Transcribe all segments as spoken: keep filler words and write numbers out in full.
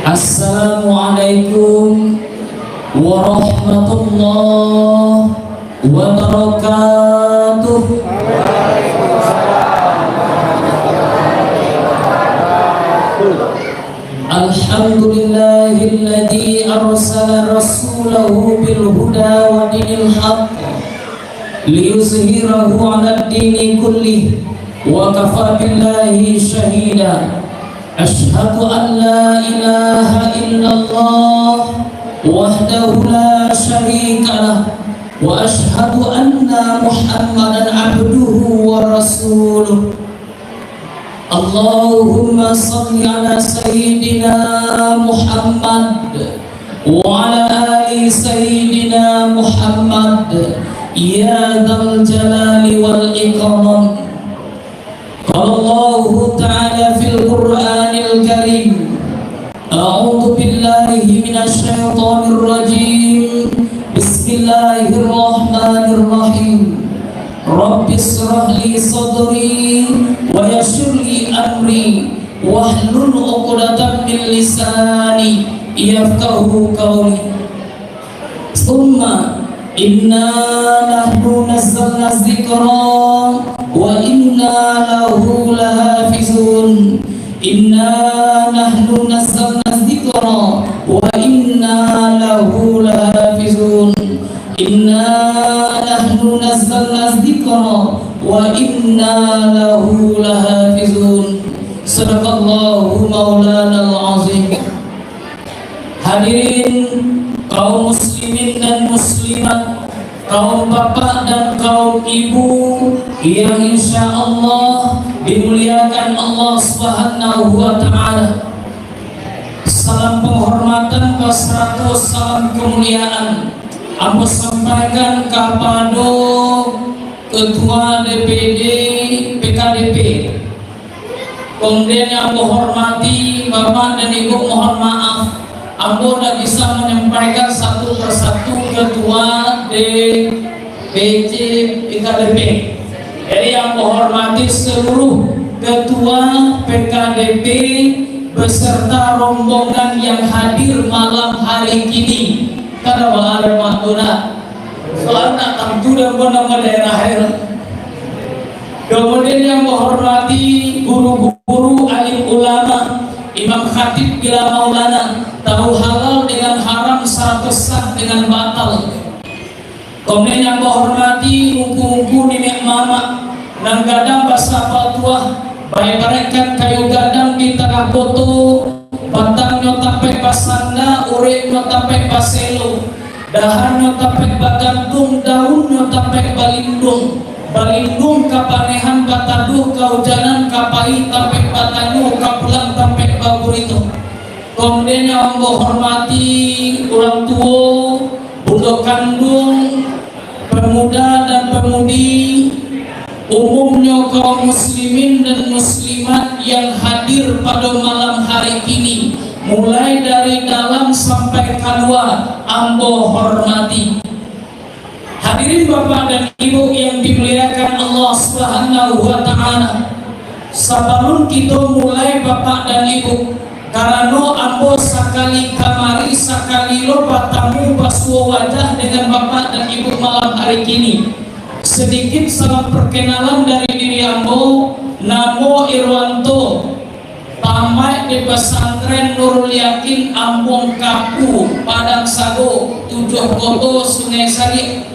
Assalamualaikum warahmatullahi wabarakatuh. Alhamdulillahilladzi arsala rasulahu bil huda wa dinil haq liyuzhirahu 'alad dini kullih wa kafa billahi syahida. Asyhadu an la ilaha illallah wahdahu la syarikalah, wa asyhadu anna Muhammadan abduhu wa rasuluh. Allahumma shalli ala Sayyidina Muhammad wa ala ali Sayyidina Muhammad, ya dzal jalali wal ikram. Qala Allahu ta'ala fil Qur'anil Karim, a'udzu billahi minasy syaithanir rajim. Bismillahirrahmanirrahim. Rabbi israh li sadri wa yassir li amri wahlul 'uqdatam min lisani yafqahu qawli. Tsumma inna nahnu nazzalna dzikra wa inna lahu lahafizun. Inna nahnu nazzalna dzikra wa inna lahu lahafizun. Inna nahnu nazzalna dzikra wa inna lahu lahafizun. Sadaqallahu maulanal azim. Hadirin kaum muslimin dan muslimat, kaum bapak dan kaum ibu yang insya Allah dimuliakan Allah Subhanahu wa Ta'ala. Salam penghormatan basarato salam kemuliaan ambo sampaikan kapado Ketua D P D P K D P. Kemudian yang ambo hormati Bapak dan Ibu, mohon maaf, ambo ndak bisa menyampaikan satu persatu ketua D P C P K D P. Jadi yang ambo hormati seluruh ketua P K D P beserta rombongan yang hadir malam hari kini. Kada baharap waktu nak. Soalnya nak tantu dan pun nama daerah. Kemudian yang menghormati guru-guru, alim ulama, imam khatib bila maulana, tahu halal dengan haram, sah dengan batal. Kemudian yang menghormati ungku-ungku niniak mamak, nan gadang basapatuah, baibaratkan kayu gadang di tangah koto, batangnyo tapek basanda, ureknyo tapek baselo, dahannyo tapek bagantung, daunnyo tapek balindung, balindung kapanehan, bataduah kaujanan, kapai tapek batanyo, kapulang tapek bagurito. Kemudian yang ambo hormati urang tuo, bundo kanduang, pemuda dan pemudi, umumnyo kaum muslimin dan muslimat yang hadir pado malam hari kini, mulai dari dalam sampai kalua, ambo hormati. Hadirin bapak dan ibu yang dimuliakan Allah Subhanahu wa Ta'ala, sabalun kito mulai, bapak dan ibu, karano ambo sakali kamari, sakali lo batamu basuo wajah dengan bapak dan ibu malam hari kini, sedikit salam perkenalan dari diri ambo, namo Irwanto, tamaik di Pesantren Nurul Yakin Ambuang Kapu, Padang Sago, Tujuah Koto, Sungai Sariak,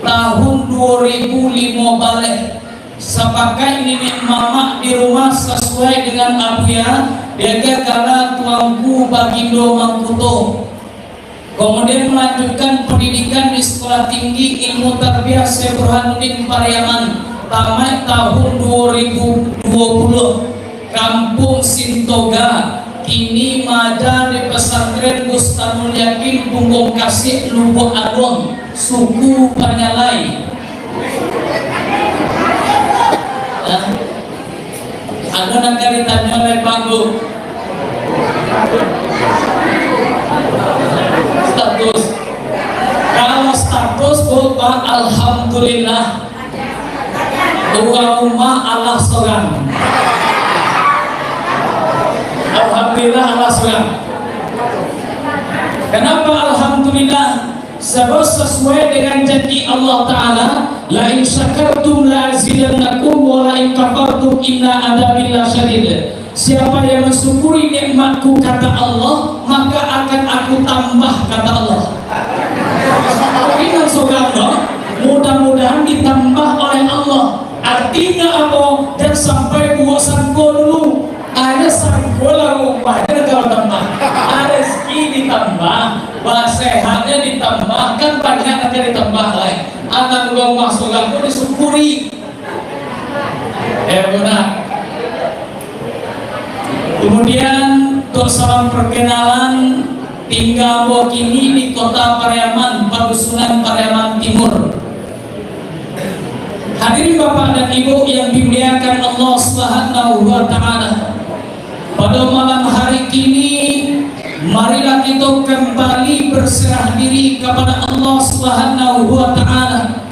tahun duo ribu limo baleh. Sapakaik niniak mamak di rumah sasuai dengan abuya, diagiah gala Tuanku Bagindo Mangkuto. Kemudian melanjutkan pendidikan di Sekolah Tinggi Ilmu Tarbiyah Syekh Burhanuddin Pariaman, tamaik tahun duo ribu duo puluh, Kampung Sintoga, kini maaja di Pesantren Bustanul Yakin, Bumbong Kasik, Lubuak Aluang, suku Panyalai. Nah, Ado nan ka ditanyo lai, Pak, Bu? Status. Kalau status, Bu, Pak, alhamdulillah. Urang rumah alah sorang. Alhamdulillah, alah sorang. Kenapa alhamdulillah? Sebab sesuai dengan janji Allah Ta'ala, "La in syakartum la azidannakum, wa la in kafartum inna adzabi lasyadid." Siapa yang mensyukuri nikmatku, kata Allah, maka akan Aku tambah, kata Allah. Ingat surang, no? Mudah-mudahan ditambah oleh Allah. Artinya apa? Jan sampai buek sangko dulu. Ado sangko lah, rupahnyo kalau tambah. Rezeki ditambah, basehatnyo ditambah, kan banyak akan ditambah lai. Anak rumah surang tu disyukuri. Eh, benar. Kemudian, untuk salam perkenalan, tingga ambo kini di Kota Pariaman, Padusunan Pariaman Timur. Hadirin bapak dan ibu yang dimuliakan Allah Subhanahu wa Ta'ala, pada malam hari kini, marilah kita kembali berserah diri kepada Allah Subhanahu wa Ta'ala.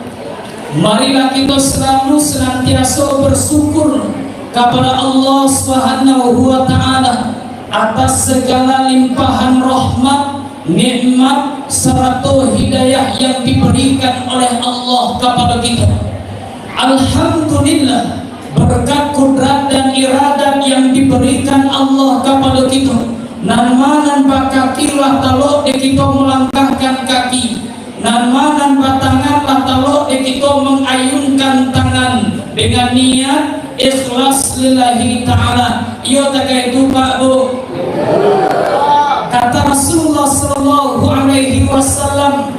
Marilah kita selalu senantiasa bersyukur kepada Allah Subhanahu wa Ta'ala atas segala limpahan rahmat, nikmat, sarato hidayah yang diberikan oleh Allah kepada kita. Alhamdulillah, berkat kudrat dan iradat yang diberikan Allah kepada kita, nan ma nan bakaki lah talok di kita melangkahkan kaki, nan ma nan batangan lah talok di kita mengayunkan tangan dengan niat ikhlas lillahi ta'ala. Iyo takah itu, Pak, Bu? Kata Rasulullah sallallahu alaihi wasallam,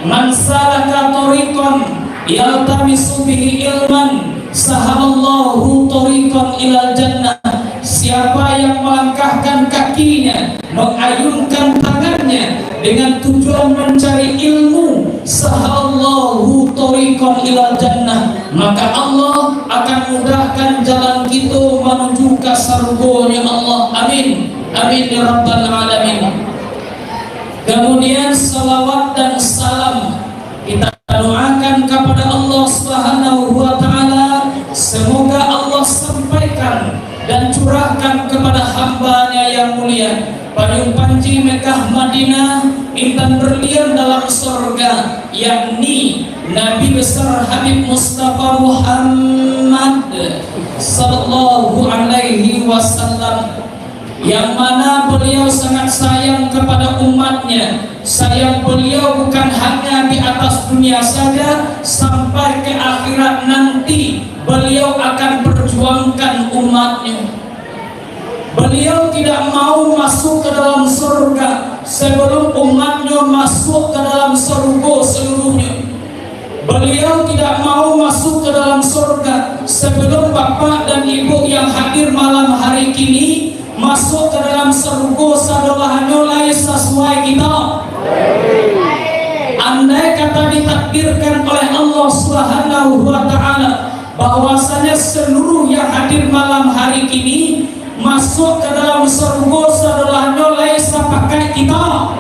"Man salaka thariqan yaltamisu bihi ilman, sahalallahu thariqan ilal jannah." Siapa yang melangkahkan kakinya, mengayunkan tangannya dengan tujuan mencari ilmu, sahalallahu thariqan ilal jannah, maka Allah akan mudahkan jalan kita menuju ka sarugo-Nya Allah. Amin. Amin ya rabbal alamin. Kemudian, salawat dan salam kita doakan kepada Allah Subhanahu wa Ta'ala, semoga Allah sampaikan dan curahkan kepada hamba-Nya yang mulia, payung panji Mekah Madinah, intan berlian dalam sorga, yakni Nabi Besar Habib Mustafa Muhammad sallallahu alaihi wasallam, yang mana beliau sangat sayang kepada umatnya. Sayang beliau bukan hanya di atas dunia saja, sampai ke akhirat nanti beliau akan perjuangkan umatnya. Beliau tidak mau masuk ke dalam surga sebelum umatnya masuk ke dalam surga seluruhnya. Beliau tidak mau masuk ke dalam surga sebelum bapak dan ibu yang hadir malam hari kini masuk ke dalam surga sadolahnyo lai sasuai kita. Andai kata ditakdirkan oleh Allah Subhanahu wa Ta'ala bahwasanya seluruh yang hadir malam hari kini masuk ke dalam surga sadolahnyo lai sapakaik kita.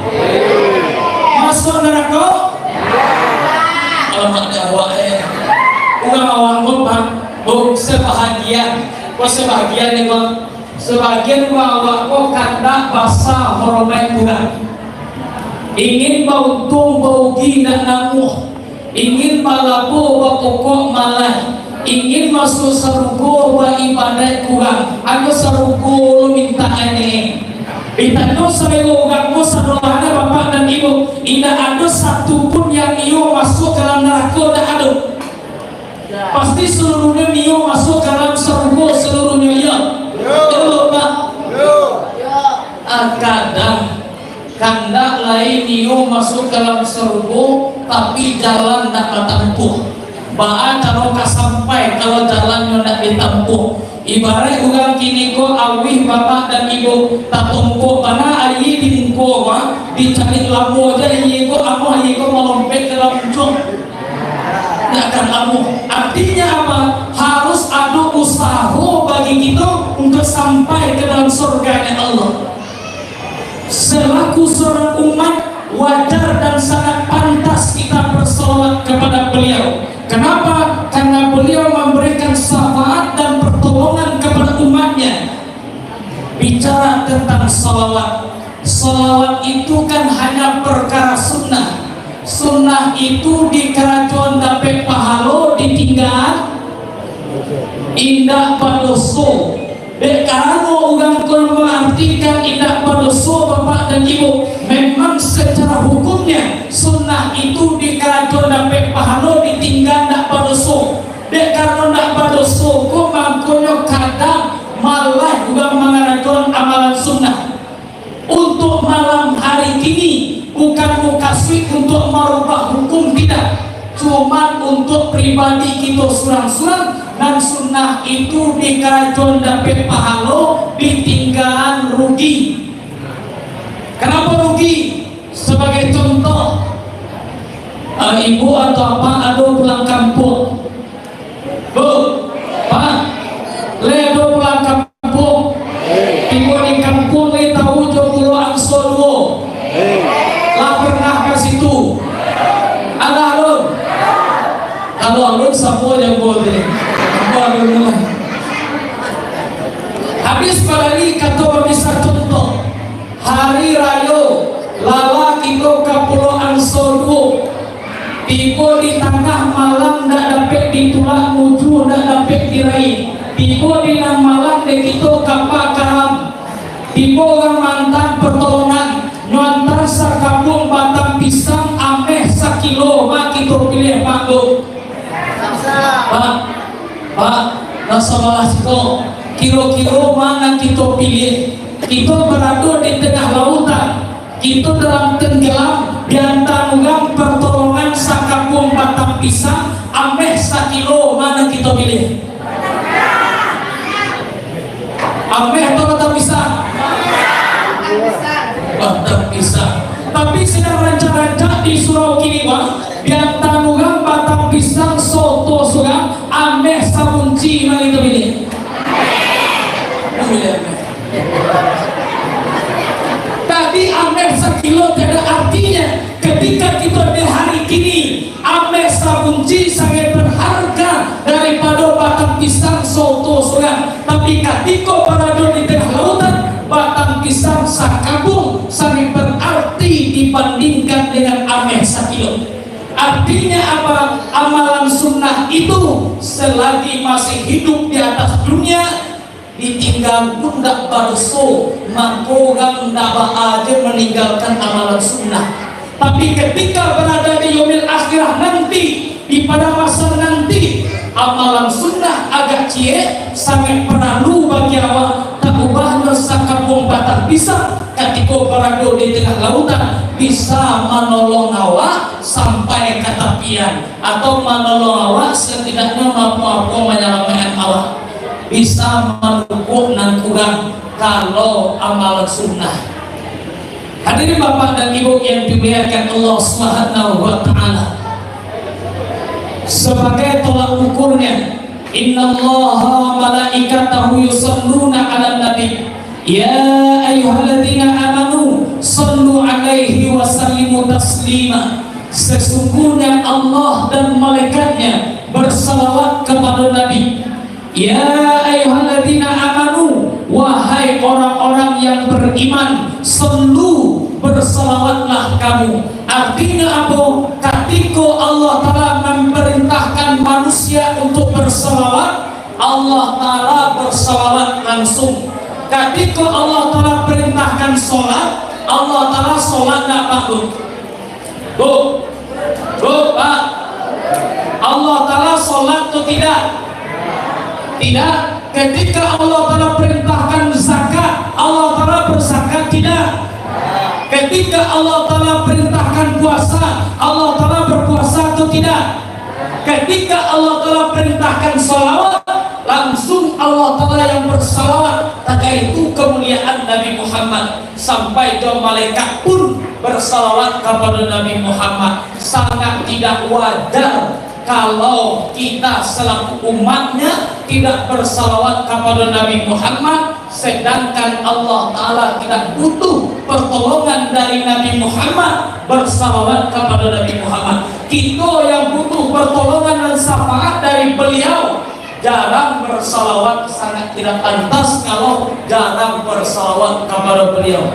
Masuk narako? Alamak, dak awak, eh. Urang awak ko, Bang, Bu, sebahagian. Ko sebahagian ni, Bang. Sebahagian urang awak ko kandak basa horomai urang. Ingin bauntuang, baugi, nak namuah. Ingin balabo bapokok malai, ingin masuak sarugo baibadaik kurang, ado sarugo lo mintak ane. Ditanyo sayo urang ko sadolahnyo bapak dan ibu, indak ado satu pun yang nio masuak ka dalam narako, indak ado. Pasti saluruhnyo nio masuak ka dalam sarugo saluruhnyo, iyo. Iyo, Pak. Ah, kadang Kandak lai nio masuak ka dalam sarugo, tapi jalan ndak batampuah. Baa caro ka sampai, kalau jalannyo ndak ditampuah? Ibaraik urang kini ko, awih bapak dan ibu, tatongkok bana aia di muko, ah, dicaliak lamo se aia ko, amuah aia ko malompek ka dalam unjuang. Ndak akan amuah. Artinyo apo? Harus ado usaho bagi kito untuak sampai ka dalam surganyo Allah. Selaku seorang umat, wajar dan sangat pantas kita bersalawat kepada beliau. Kenapa? Karena beliau memberikan syafaat dan pertolongan kepada umatnya. Bicara tentang salawat, Salawat itu kan hanya perkara sunnah. Sunnah itu dikarajoan dapek pahalo, ditinggaan indak badoso. Dek karano urang ko maartikan indak badoso, bapak dan ibu, memang secara hukumnya sunnah itu dikarajoan dapek pahalo, ditinggaan indak badoso. Dek karano indak badoso ko, mangkonyo kadang malah urang mangarajoan amalan sunnah. Untuk malam hari kini, bukan mukasuik untuk marubah hukum, tidak. Cuman untuk pribadi kito surang-surang, nan sunnah itu dikarajoan dapek pahalo, ditinggaan rugi. Kenapa rugi? Sebagai contoh, eh, ibu atau apa ado pulang kampuang. Bu, Pak, lai ado pulang kampuang? Tibo di kampuang lai tahu jo Pulau Angso duo? Lah pernah ka situ? Alah, alun? Kalau alun, samo jo ambo tadi. Ambo alun lah. Habis padali kato babisa contoh. Hari rayo, lah lah kito ka Pulau Angso duo. Tibo di tangah malam, ndak dapek ditulak, mujua ndak dapek diraih. Tibo di nan malam dek kito kapa karam. Tibo urang maanta pertolongan, nyo anta sakabuang batang pisang ameh sakilo, ma kito piliah, Pak, Dok? Pak, Pak, nan sabalah siko, kiro-kiro ma nan kito piliah? Kito barado di tangah lautan, kito dalam tenggelam, dianta urang pertolongan sakabuang batang pisang, ameh sakilo, ma nan kito piliah? Ameh atau batang pisang? Batang pisang. Tapi sadang rancak-rancak di surau kini, Bang, dianta urang batang pisang soto surang, ameh sabunci, ma nan kito piliah? Ameh. Tadi ameh sakilo tiada artinya, ketika kito di hari kini, ameh sabunci sangaik berharga daripado batang pisang soto surang. Tapi katiko barado di tangah lautan, batang pisang sakabuang sangaik berarti dibandingkan dengan ameh sakilo. Artinya apa? Amalan sunnah itu, selagi masih hidup di atas dunia, ditinggaan pun ndak badoso, mako urang ndak baa jo maninggalkan amalan sunnah. Tapi ketika barada di yaumil akhirah nanti, di padang mahsyar nanti, amalan sunnah agak ciek, sangaik paralu bagi awak, tak ubah nyo sakabuang batang pisang, katiko barado di tangah lautan, bisa manolong awak sampai ka tapian, atau manolong awak, satidaknyo mampu-mampu manyalamaikkan awak. Bisa manukuk nan kurang, kalau amalan sunnah. Hadirin bapak dan ibu yang dimuliakan Allah Subhanahu wa Ta'ala, sebagai tolak ukurnya, "Innallaha wa malaikatahu yusalluna 'alan nabi, ya ayyuhalladzina amanu sallu 'alaihi wa sallimu taslima." Sesungguhnya Allah dan malaikatnya bersalawat kepada Nabi. Ya ayyuhalladzina amanu, wahai orang-orang yang beriman, sallu, bersalawatlah kamu. Artinya apa? Katiko Allah Ta'ala memerintahkan manusia untuk bersalawat, Allah Ta'ala bersalawat langsung. Katiko Allah Ta'ala perintahkan sholat, Allah Ta'ala sholat ndak, Pak, Bu? Bu, Bu, Pak, Allah Ta'ala sholat atau tidak? Tidak. Ketika Allah Ta'ala perintahkan zakat, Allah Ta'ala berzakat tidak? Ketika Allah Ta'ala perintahkan puasa, Allah Ta'ala berpuasa atau tidak? Ketika Allah Ta'ala perintahkan salawat, langsung Allah Ta'ala yang bersalawat, takah itu kemuliaan Nabi Muhammad. Sampai jo malaikat pun bersalawat kepada Nabi Muhammad. Sangat tidak wajar kalau kita selaku umatnya tidak bersalawat kepada Nabi Muhammad, sedangkan Allah Ta'ala tidak butuh pertolongan dari Nabi Muhammad, bersalawat kepada Nabi Muhammad. Kita yang butuh pertolongan dan syafaat dari beliau, jarang bersalawat, sangat tidak pantas kalau jarang bersalawat kepada beliau.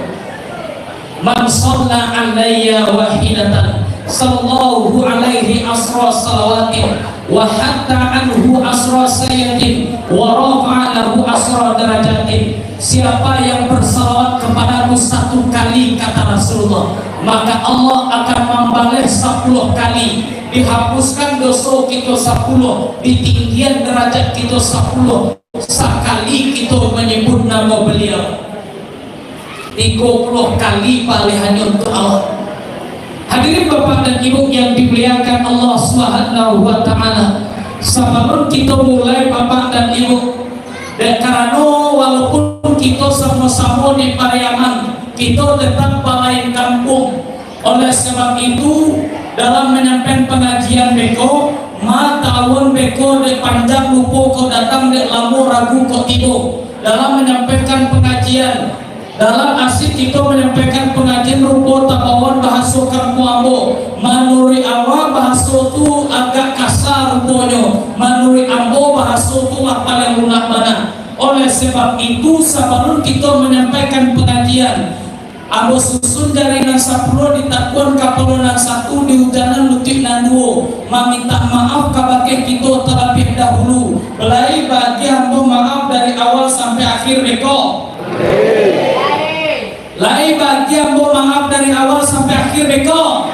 "Man shalla alayya wahidatan, sallallahu alaihi asra salawatin, wa hatta anhu asra sayyatin, wa rafa'a lahu asra darajatin." Siapa yang bersalawat kepadaku satu kali, kata Rasulullah, maka Allah akan mambaleh sapuluah kali, dihapuskan doso kito sapuluah, ditinggian derajat kito sapuluah, sakali kito manyebut namo Baliau. Tigo puluah kali palehannyo untuak Allah. Hadirin bapak dan ibu yang dimuliakan Allah Subhanahu wa Ta'ala, sabalun kito mulai, bapak dan ibu, dek karano walaupun kito samo-samo di Pariaman, kito tetap balain kampuang. Oleh sebab itu, dalam manyampaikan pangajian beko, ma tawun beko, dek panjang lupo kok datang, dek lamo ragu kok tibo. Dalam manyampaikan pangajian, dalam asik kito manyampaikan pangajian rupo tabawan bahaso kampuang ambo. Manuruik awak bahaso tu agak kasa ruponyo, manuruik ambo bahaso tu lah paliang lunak bana. Oleh sebab itu, sabalun kito manyampaikan pangajian, ambo susun jari nan sapuluah, ditakuan kapalo nan satu, diujanan lutuik nan duo, mamintak maaf kabake kito talabiah dahulu. Lai baagiah ambo maaf dari awal sampai akhir beko? Lai baagiah ambo maaf dari awal sampai akhir beko?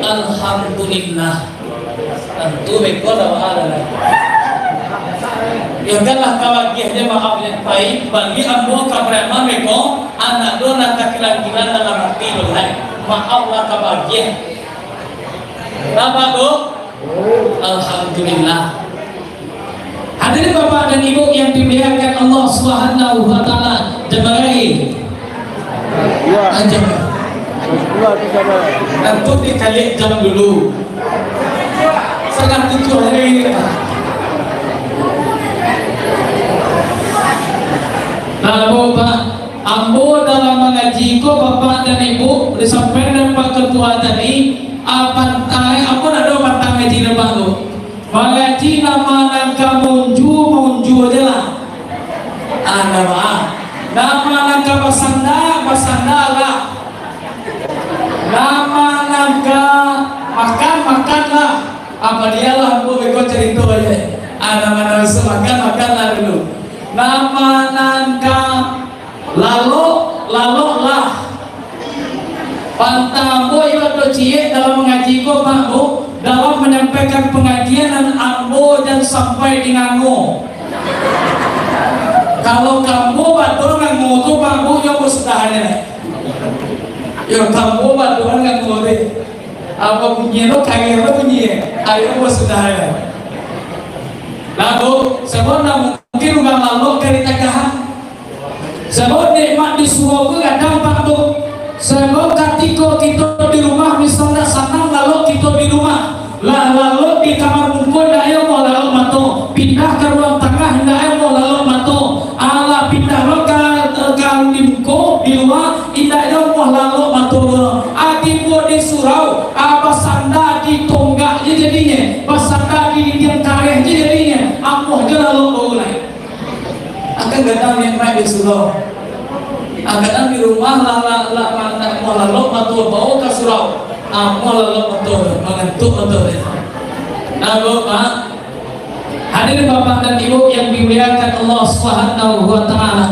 Alhamdulillah. Tantu beko lah, wah, lah, lah. Yo, kan lah kabagiah je maaf yang pai, bagi ambo ka Pariaman beko, anak do nan takilan-kilan dalam hati do, lai. Maaf lah kabagiah. Nampak tu? Alhamdulillah. Hadirin bapak dan ibu yang dimuliakan Allah Subhanahu wa Ta'ala, jamaah. Aja. Tantu dikaliak jam dulu. Setengah tujuah hari. Nah, Bapak, ambo dalam mangaji ko, bapak dan ibu, disampaikan dek Pak Ketua tadi, ah, pantai, ambo nak ado pantai ngaji lepas tu. Mangaji nama nan ka maunjua, maunjua je lah. Ah, nama. Nama nan ka basanda, basanda lah. Nama nan ka makan, makan lah. Apa dialah, ambo beko carito je. Ah, nama nan bisa makan, makan lah dulu. Nama nan ka lalok, lalok lah. Pantang ambo ibadah ciek dalam mangaji ko, Pak, Bu, dalam manyampaikan pangajian nan ambo jan sampai di ngango. Kalau kambo batua ngango tu, Pak, Bu, yo ambo sudahan je. Yo, kambo batua ngango tu. Apa bunyi lo, kaya lo bunyi, ayo ambo sudahan je. Nah, Bu, sebab ndak mungkin urang lalok ka ditagahan. Sabab nikmat di surau tu gadang, Pak, tu. Sabab katiko kito di rumah, misal ndak sanang lalok kito di rumah, lah lalok di kamar bungkuh, indak yo amuah lalok mato. Pindah ka ruang tangah, indak yo amuah lalok mato. Alah pindah lo ka, ka di bungkuh, di lua, indak yo amuah lalok mato. Ati buah di surau, ah, basanda di tonggak je jadinyo, basanda di dindiang kareh je jadinyo, amuah je lalok baulai. Akan gadang nikmat di surau. Ah, gadang di rumah lah, lah, lah, lah, lah, amuah lalok mato, bao ka surau. Ah, amuah lalok mato, mangantuak mato. Nah, Bapak, hadirin bapak dan ibu yang dimuliakan Allah Subhanahu wa Ta'ala.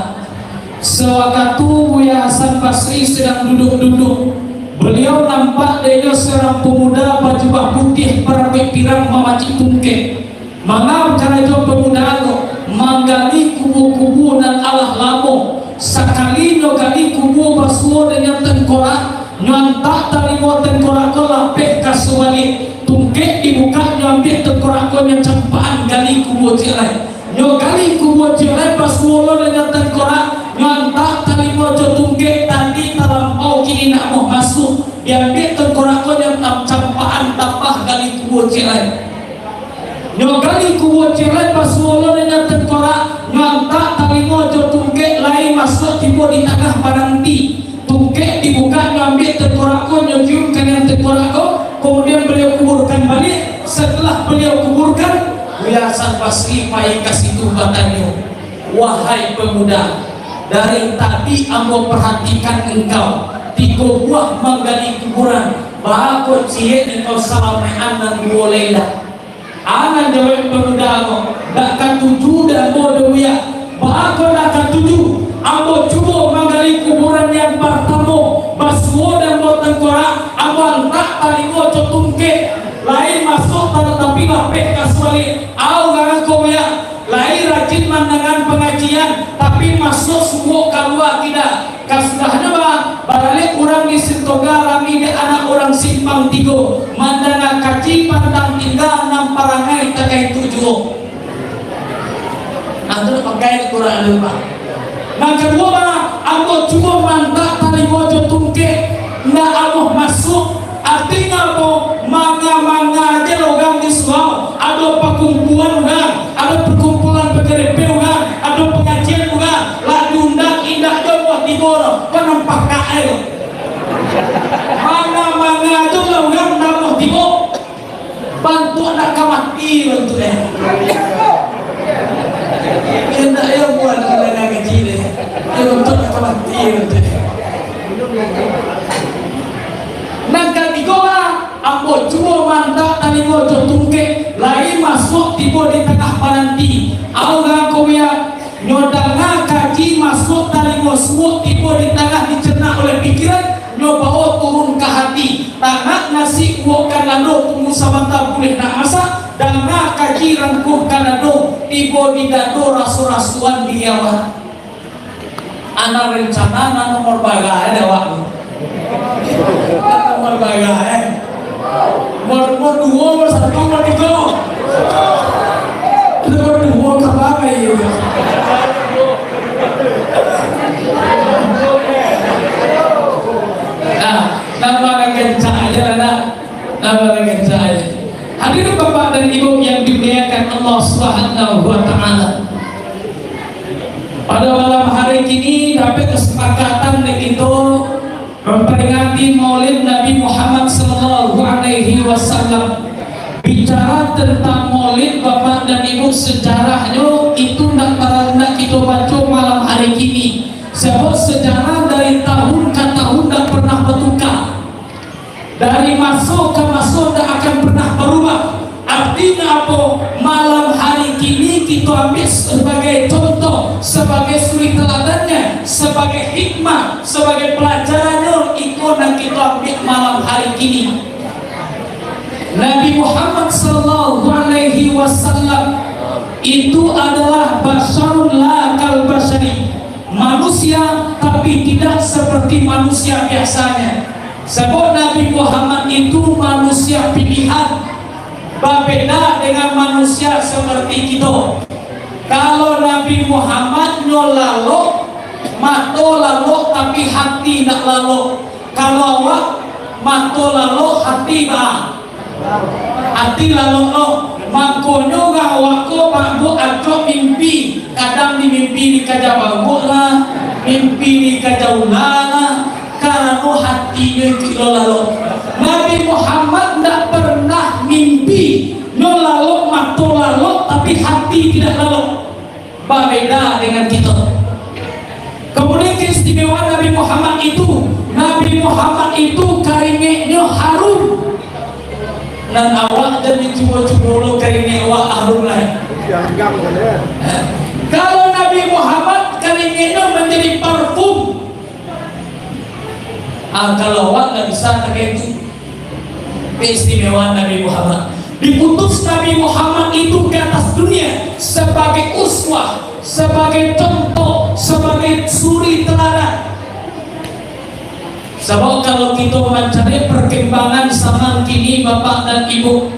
Sewaktu Buya Hasan Basri sedang duduk-duduk, beliau nampak dek inyo seorang pemuda bajubah putih, barambut pirang, mamacik tungkek. Manga karajo pemuda ko? Manggali kubua-kubua nan alah lamo. Sakali nyo gali kubua basuo dengan tengkorak, nyo antak talimo tengkorak ko lapeh ka subaliak. Tungkek dibukak, nyo ambiak tengkorak ko, nyo campakan gali kubua ciek lai. Nyo gali kubua ciek lai, basuo lo dengan tengkorak, nyo antak talimo jo tungkek tadi talampau, kini nak amuah masuak. Diambiak tengkorak ko, nyo tam-, campakan tambah gali kubua ciek lai. Nyo gali kubua ciek lai, basuo lo dengan tengkorak, nyo antak talimo jo tungkek, lai masuak tibo di tangah paranti. Tungkek dibukak, nyo ambiak tengkorak ko, nyo cium ka nian tengkorak ko, kemudian beliau kuburkan baliak. Setelah beliau kuburkan, Buya Hasan Basri pai ka situ batanyo, "Wahai pemuda, dari tadi ambo perhatikan engkau, tigo buah manggali kuburan, baa kok ciek engkau salamaik an nan duo lai lah? Angan jawek pamuda ko, dak katuju dek ambo doh, Buya. Baa kok dak katuju? Ambo cubo manggali kuburan yang partamo, basuo dek ambo tangkorak, ambo antak talingo jo tungkek, lai masuak tatapi lapeh ka sualiak. Au urang ko, Buya, lai rajin mandangaan pangajian, tapi masuak suok kalua kida. Kasudahnyo, ba, baralek urang di Sitoga rami dek anak urang Simpang Tigo, mandanga kaji pantang tingga nan parangai takah itu juo. Nah, tu pakai kurang aja, Pak. Nan kaduo, ba, ambo cubo mantak talingo jo tungkek, ndak amuah masuak. Artinyo apo? Manga-manga aja lah urang di surau. Ado pakumpulan urang, ado pakumpulan pagarepek urang, ado pangajian urang, lah diundang indak jo amuah tibo doh, panampak ka aia. Manga-manga aja lah urang ndak amuah tibo. Bantuak nak ka mati bantuak, eh. Indak yo buat nak ka gaji deh. Yo bantuak nak ka mati bantuak, eh. Nan katigo, ah, ambo cubo mantak talingo jo tungkek, lai masuak tibo di tangah pananti. Au urang ko, Buya, nyo danga kaji masuak talingo suok tibo di tangah dicerna oleh pikiran, nyo bawo turun ka hati. Tanak nasi uwok ka lado, tunggu sabanta bulih nak masak, danga kaji rangkuh ka lado, tibo di dado raso-rasoan di awak. Anak rencana nan nomor bara, eh, dek awak tu. Nomor bara, eh. Nomor, nomor duo, nomor satu, nomor tigo. Nomor duo ka bara, iyo. Nah, nambah nan kencang aja lah, nak. Nambah nan kencang aja. Hadirin bapak dan ibu yang dimuliakan Allah Subhanahu wa Ta'ala. Pada malam hari kini, dapek kesepakatan dek kito memperingati Maulid Nabi Muhammad sallallahu alaihi wasallam. Bicara tentang Maulid, bapak dan ibu, sejarahnyo itu ndak paralu nak kito baco malam hari kini. Sabab sejarah dari tahun ka tahun ndak pernah batuka. Dari maso ka maso ndak akan pernah barubah. Artinyo apo? Malam hari kini kito ambiak sabagai contoh, sabagai suri taladannyo, sabagai hikmah, sabagai palajarannyo, iko nan kito ambiak malam hari kini. Nabi Muhammad sallallahu alaihi wasallam itu adalah basyarun la kal basyari, manusia tapi tidak seperti manusia biasanya. Sebab Nabi Muhammad itu manusia pilihan, berbeda dengan manusia seperti kita. Kalau Nabi Muhammad nyo lalok, mato lalok tapi hati ndak lalok. Kalau awak mato lalok, hati ba Ati lalok lo, mangkonyo urang awak ko bangkok acok mimpi, kadang di mimpi dikaja bangkok lah, mimpi dikaja ula lah, karano hatinyo ikuik lo lalok. Nabi Muhammad ndak pernah mimpi, nyo lalok, mato lalok, tapi hati tidak lalok. Babeda dengan kito. Kemudian keistimewaan Nabi Muhammad itu, Nabi Muhammad itu karingeknyo harum. Nan awak jan dicubo-cubo lo karingek awak harum lai. Kalau Nabi Muhammad karingeknyo manjadi parfum, Ah, kalau awak ndak bisa pakai itu, keistimewaan Nabi Muhammad. Diutus Nabi Muhammad itu ke atas dunia sebagai uswah, sebagai contoh, sebagai suri teladan. Sabab kalau kito mancari perkembangan zaman kini, bapak dan ibu,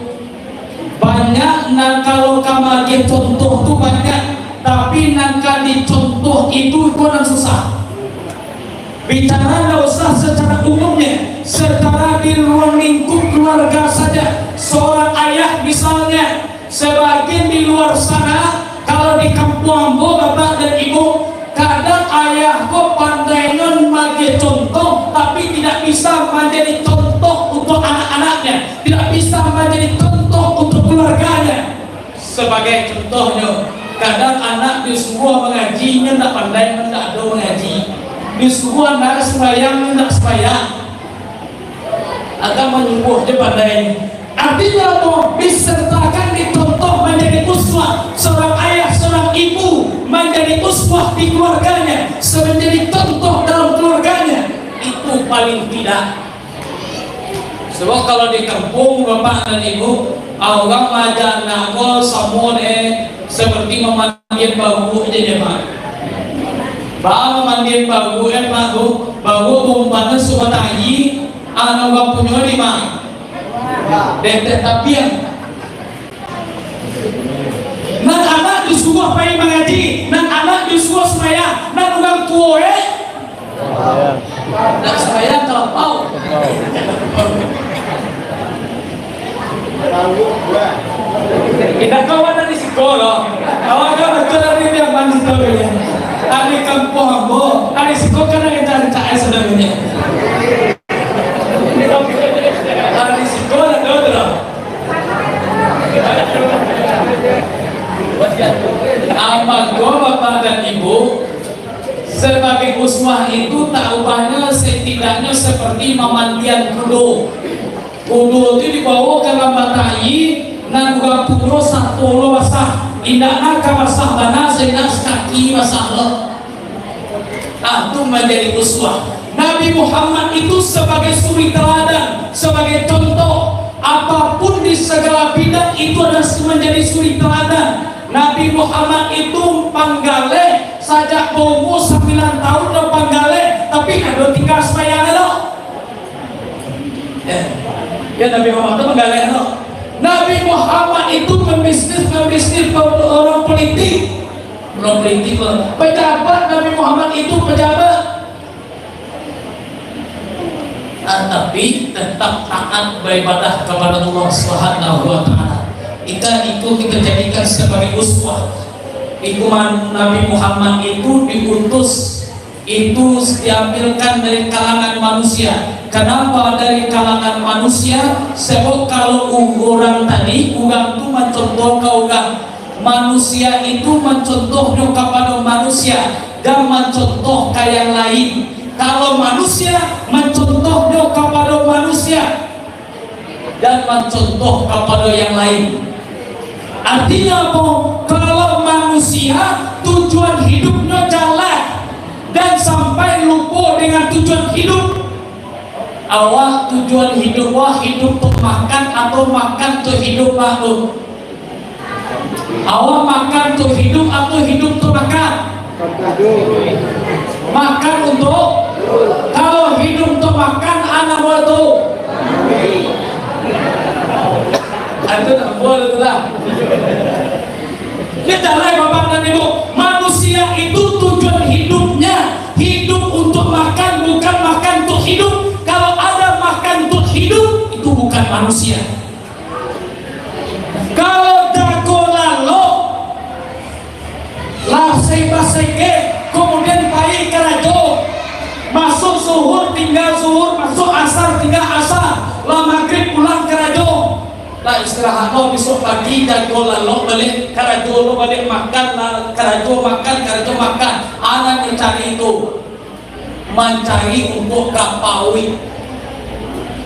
banyak nan kalau ka maagiah contoh tu banyak, tapi nan ka dicontoh itu iko nan susah. Bicara ndak usah secara umumnya, secara di ruang lingkup keluarga saja. Seorang ayah misalnya, sebagian di luar sana, kalau di kampuang ambo, bapak dan ibu, kadang ayah ko pandai nian maagiah contoh, tapi tidak bisa manjadi contoh untuk anak-anaknya, tidak bisa manjadi contoh untuk keluarganya. Sabagai contohnyo, kadang anak disuruah mangaji, inyo ndak pandai, ndak ado mangaji. Disuruah nak sumbayang, indak sumbayang. Agak manyuruah je pandai. Artinyo apo? Disertakan, dicontoh, manjadi uswah. Seorang ayah, seorang ibu manjadi uswah di keluarganya, se-, manjadi contoh dalam keluarganya. Itu paling tidak. Sebab kalau di kampuang, bapak dan ibu, urang maaja anak ko samo dek seperti mamandian baruak je, mak. Baa mamandian baruak, mak tu, baruak baumbana suah tayi, anak urang punyo di ma? Dek tapian. Nan anak disuruah pai mangaji, nan anak disuruah sumbayang, nan urang tuo, eh, nak sumbayang talapau. Indak kawan dari siko lo. Kawan kan batua dari Piaman situ, ya. Ari kampuang ambo, ari siko kan ari rancak-rancak, eh, sabananyo. Ari siko lah tu, tu lah. Ah, mangko, bapak dan ibu, sebagai uswah itu tak ubahnya, setidaknya seperti mamandian kudo. Kudo tu dibawo ka lambah tayi, nan urang punyo sato lo basah, indak nan ka basah bana, saindak sakaki basah lo. Ah, tu manjadi uswah. Nabi Muhammad itu sebagai suri teladan, sebagai contoh, apapun di segala bidang itu adalah menjadi suri teladan. Nabi Muhammad itu panggaleh sajak baumua sambilan tahun, dah panggaleh, tapi ado tinggal sumbayang lo. Eh, ya, Nabi Muhammad tu manggaleh tu. Nabi Muhammad itu pembisnis, pembisnis, pe-, orang politik. Orang politik, pejabat. Nabi Muhammad itu pejabat. Ah, tapi tetap taat beribadah kepada Allah Subhanahu wa Ta'ala. Kita itu kita jadikan sebagai uswah. Itu man-, Nabi Muhammad itu diutus itu diambilkan dari kalangan manusia. Kenapa dari kalangan manusia? Sebab kalau u-, urang tadi, urang tu mancontoh ka urang. Manusia itu mancontohnyo kapado manusia, jan mancontoh ka yang lain. Kalau manusia, mancontohnyo kapado manusia, jan mancontoh kapado yang lain. Artinyo apo? Kalau manusia tujuan hidupnyo jalan dan sampai lupo dengan tujuan hidup. Awak tujuan hidup, wah, hidup tu makan atau makan tu hidup, Pak, tu? Awak makan tu hidup atau hidup tu makan? Makan untuk, kalau hidup tu makan, anak buah tu. Itu nak buah tu lah. Dia jalai, bapak dan ibu. Manusia itu tujuan hidupnya, hidup untuk makan, bukan makan untuk hidup. Kalau ada makan untuk hidup, itu bukan manusia. Kalau jago lalok, lah saiba saige, kemudian pai karajo, masuk zuhur, tinggal zuhur, masuk asar, tinggal asar, lah magrib, pulang karajo, lah istirahat lo, besok pagi jago lalok baliak, karajo lo baliak, makan lah, karajo makan, karajo makan, anak dicari itu. Mancari untuak ka pauik.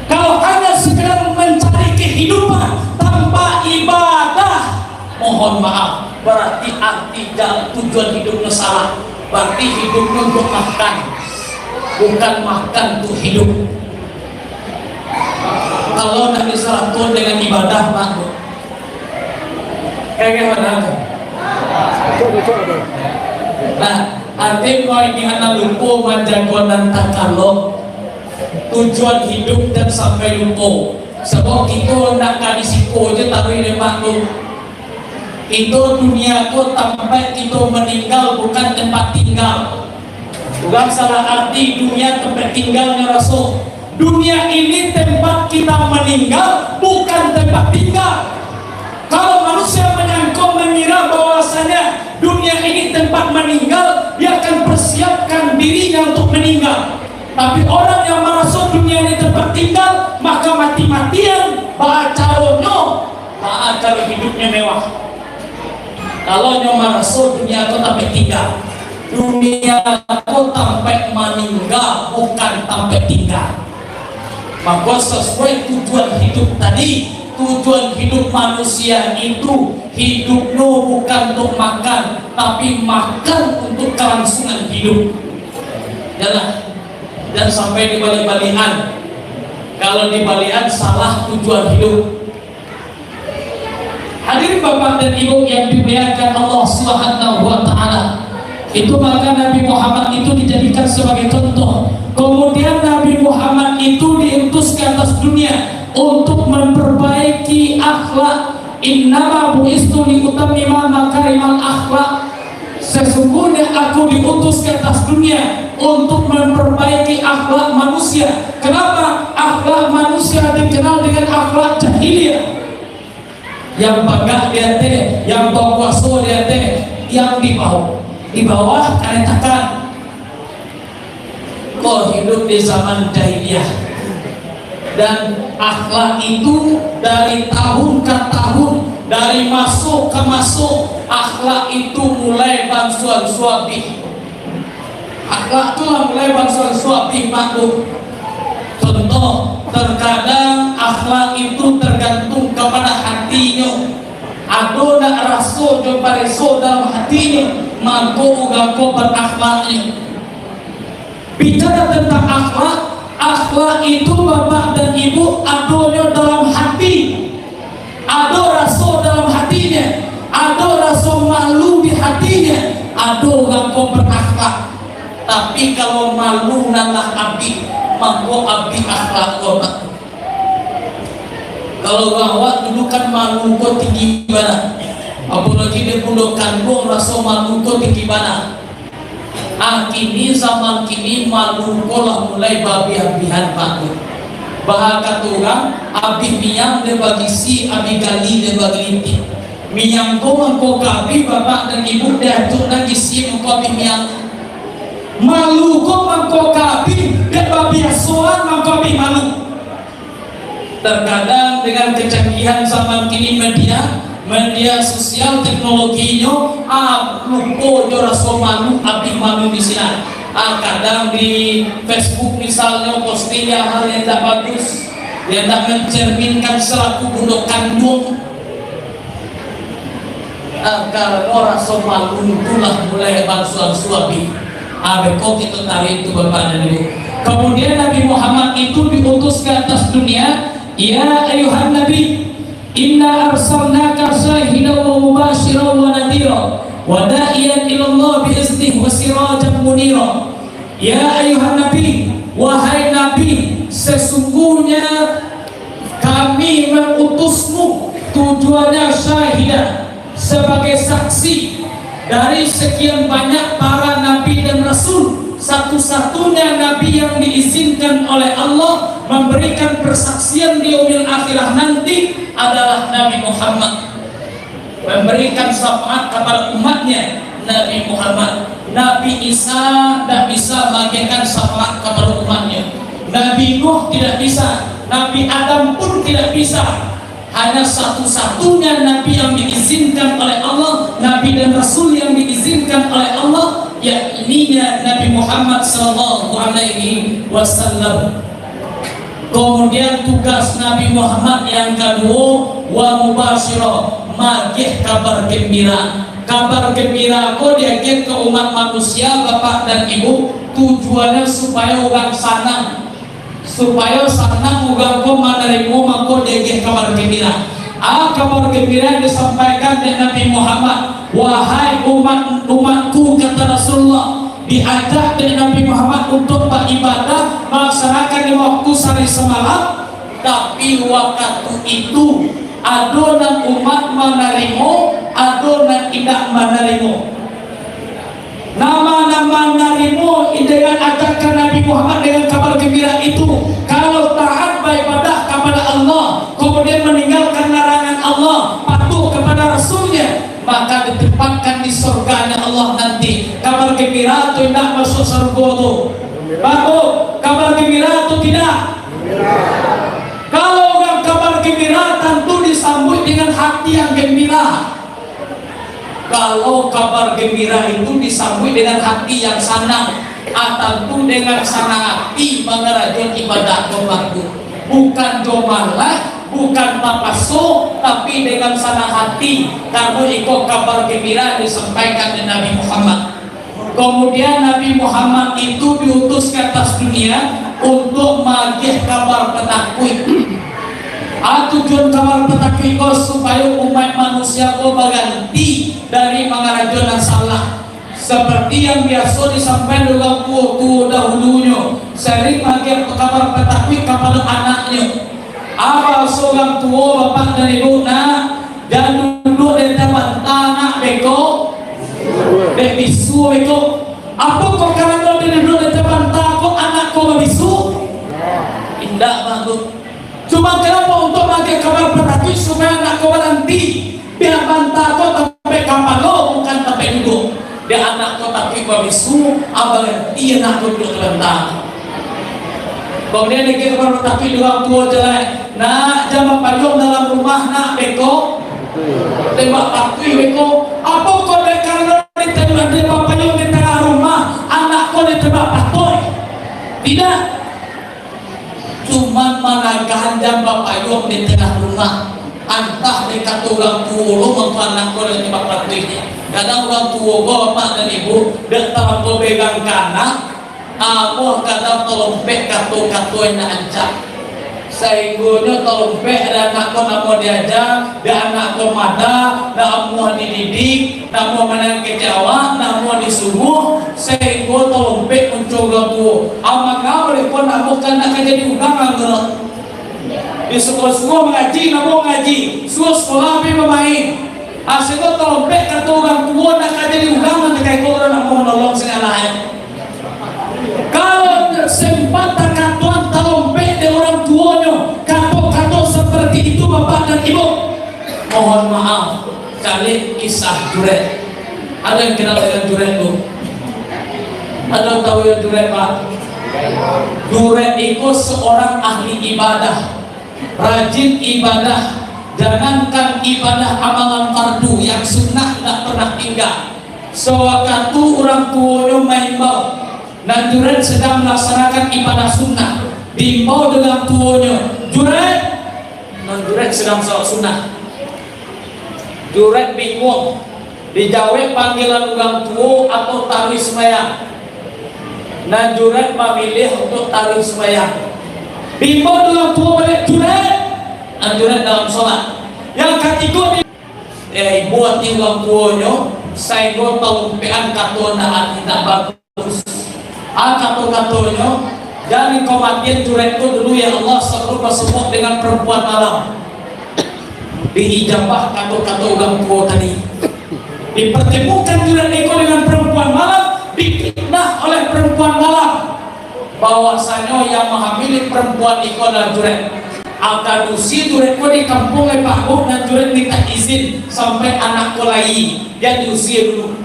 Kalau hanya sekedar mencari kehidupan tanpa ibadah, mohon maaf, berarti arti jalan tujuan hidupnya salah. Berarti hidupnya untuk makan, bukan makan untuk hidup. Kalau nak disatukan dengan ibadah, Pak, kayak mana? Nah, arti kau ini anak lupo manjago nan takalok, tujuan hidup dan sampai lupo. Sebab kita nak ka di siko je taruh lemak tu. Itu dunia ko tampek kito maningga, bukan tempat tinggal. Urang salah arti dunia tempat tinggalnyo raso. Dunia ini tempat kita meninggal, bukan tempat tinggal. Kalau manusia menyangka, mengira bahwasanya dunia ini tempat meninggal, dia akan persiapkan dirinya untuk meninggal. Tapi orang yang maraso dunia ini tempat tinggal, maka mati-matian baa caronyo, baa caro hidupnyo mewah. Kalau nyo maraso dunia tu tampek tinggal, Dunia ko tampek maningga, bukan tampek tingga. Mako, sasuai tujuan hidup tadi, tujuan hidup manusia itu, hidupnyo bukan untuk makan, tapi makan untuk kelangsungan hidup. Jangan, jangan sampai dibalik-balikan. Kalau dibalikan, salah tujuan hidup. Hadirin bapak dan ibu yang dimuliakan Allah Subhanahu wa Ta'ala, itu maka Nabi Muhammad itu dijadikan sebagai contoh. Kemudian Nabi Muhammad itu diutus ke atas dunia untuk memperbaiki akhlak. "Innama bu'istu liutammima makarimal akhlak." Sesungguhnya aku diutus ke atas dunia untuk memperbaiki akhlak manusia. Kenapa? Akhlak manusia dikenal dengan akhlak jahiliah. Yang pagak di ateh, yang bakuaso di ateh, yang di bawah, di bawah karetakan. Ko hidup di zaman jahiliah. Dan akhlak itu dari tahun ke tahun, dari maso ke maso, akhlak itu mulai baansua-ansua abih. Akhlak tu lah mulai baansua-ansua abih, Mak, tu. Contoh, terkadang akhlak itu tergantung kepada hatinyo. Ado nak raso jo pareso dalam hatinyo, mangko urang ko berakhlaknyo. Bicara tentang akhlak, akhlak itu, bapak dan ibu, adonyo dalam hati. Ado raso dalam hatinyo, ado raso malu di hatinyo, ado urang ko berakhlak. Tapi kalau malu nan lah abih, mangko abih akhlak ko, Pak. Kalau urang awak dulu kan malu ko tinggi bana. Apolagi dek bundo kanduang, raso malu ko tinggi bana. Ah, kini, zaman kini, malu ko lah mulai baabiah-abihan, Pak. Baa kato urang, abih miang dek bagisi, abih gali dek bagelintik. Miang ko mangko ka abih, bapak dan ibu, dek acok nan gisi mangko abih miang. Malu ko mangko ka abih, dek babiasoan mangko abih malu. Terkadang dengan kecanggihan zaman kini, media, media sosial, teknologinyo, ah, lupo jo raso malu, abih malu di sinan. Ah, kadang di Facebook misalnyo posting hal yang tak bagus, yang tak mencerminkan selaku bundo kanduang. Ah, karano raso malu tu lah mulai baansua-ansua abih. Ah, beko kito tarik tu, Bapak dan Ibu. Kemudian Nabi Muhammad itu diutus ke atas dunia, "Ya ayuhan Nabi, inna arsalnaka syahidan wa mubasyiran wa nadhira, wa da'iyan ilallah bi iznihi wa sirajan munira." Ya ayuhan Nabi, wahai Nabi, sesungguhnya Kami mengutusmu, tujuannya syahidan, sebagai saksi dari sekian banyak para nabi dan rasul. Satu-satunya nabi yang diizinkan oleh Allah memberikan persaksian di yaumil akhirah nanti adalah Nabi Muhammad. Memberikan syafaat kepada umatnya, Nabi Muhammad. Nabi Isa tidak bisa memberikan syafaat kepada umatnya. Nabi Nuh tidak bisa, Nabi Adam pun tidak bisa. Hanya satu-satunya Nabi yang diizinkan oleh Allah, Nabi dan Rasul yang diizinkan oleh Allah, yakni Nabi Muhammad sallallahu alaihi wasallam. Kemudian tugas Nabi Muhammad yang kaduo, wa mubasyiro, magiah kabar gembira. Kabar gembira ko diagiah ka umat manusia, bapak dan ibu, tujuannya supaya urang sanang. Supayo sanang urang ko manarimo, mako diagiah kabar gembira. Ah, kabar gembira yang disampaikan dek Nabi Muhammad, "Wahai umat, umatku," kata Rasulullah, diajak dek Nabi Muhammad untuk baibadah, melaksanakan lima waktu sehari semalam, tapi wakatu itu, ado nan umat manarimo, ado nan indak manarimo. Nama-nama narimo dengan ajakan Nabi Muhammad dengan kabar gembira itu, kalau taat baibadah kapada Allah, kemudian meninggalkan larangan Allah, patuh kepada Rasulnya, maka ditempatkan di surganya Allah nanti. Kabar gembira tu indak masuk surga tu. Bagus, kabar gembira tu tidak. Kalau orang kabar gembira, tentu disambut dengan hati yang gembira. Kalau kabar gembira itu disambuik dengan hati yang sanang, ah, tantu dengan sanang hati mangarajoan ibadah ko mangko. Bukan jo malah, bukan tapaso, tapi dengan sanang hati, karano iko kabar gembira disampaikan dek Nabi Muhammad. Kemudian Nabi Muhammad itu diutus ka ateh dunia untuk maagiah kabar patakuik. Ah, tujuan kabar patakuik ko supayo umaik manusia ko baganti dari mangarajoan nan salah. Seperti yang biaso disampaikan dek urang tuo-tuo dahulunyo, sering maagiah kabar patakuik kapado anaknyo. Apo bahaso urang tuo, bapak dan ibu, nak, jan duduak di ateh banta, nak, beko, dek bisu beko. Apo kok karano dek duduak di ateh banta ko anak ko babisu? Indak, Bang, tu. Cuma kenapa untuk maagiah kabar patakuik supaya anak ko baranti? Biar banta ko tampek kapalo, bukan tampek duduak. Dek anak ko takuik babisu, ah, baranti anak ko duduak di banta. Kemudian dikira kabar patakuik dek urang tuo jalai. Nak, jan bapayuang dalam rumah, nak, beko. Tembak patuih beko. Apo kok dek karano ditembak, dek bapayuang di tangah rumah, anak ko ditembak patuih? Tidak. Cuman managahan jan bapayuang di tangah rumah. Antah dikato urang tuo lo mangko anak ko ditembak patuih. Kadang urang tuo ko, bapak dan ibu, dek talampau pegang ka anak, amuah kadang talompek kato-kato nan rancak. Sainggonyo talompek dek anak ko namuah diaja, dek anak ko mada, namuah dididik, namuah manangkek awak, namuah disuruah, sainggo talompek muncuang urang tuo. Amangau dek ko namuah kan nak ka jadi urang, anggo. Disuruah-suruah mangaji, namuah mangaji, suruah sakolah pai bamain. Asinyo talompek kato urang tuo, nak ka jadi urang nan takah iko urang nak manolong sagalo, eh. Kalau sempat takatoan talompek dek urang tuonyo, kato-kato seperti itu, bapak dan ibu, mohon maaf, caliak kisah Jurek. Ado yang kenal dengan Jurek tu? Ado tahu yang Jurek, Pak? Jurek iko seorang ahli ibadah. Rajin ibadah, jangankan ibadah amalan fardu, yang sunnah indak pernah tinggal. Sawakatu urang tuonyo maimbau, nan Jurek sadang malaksanakan ibadah sunnah, diimbau dek urang tuonyo, "Jurek!" Nan Jurek sadang salat sunnah. Jurek bingung, dijawek panggilan urang tuo atau taruih sumbayang. Nan Jurek mamiliah untuak taruih sumbayang. Diimbau dek urang tuo baliak, "Jurek!" Nan Jurek dalam solat. Yang katigo di, eh, ibo ati urang tuonyo, sainggo talumpekan kato nan indak bagus. Ah, kato-katonyo, "Jan kau matian Jurek tu dulu, ya Allah, sabalun basubuak dengan perempuan malam." Diijabah kato-kato urang tuo tadi. Dipertemukan Jurek iko dengan perempuan malam, difitnah oleh perempuan malam, bahwasanyo yang mahamili perempuan iko adalah Jurek. Akan usia Jurek ko di kampuang lai, Pak, Bu, nan Jurek minta izin sampai anak ko lai, jan diusia dulu.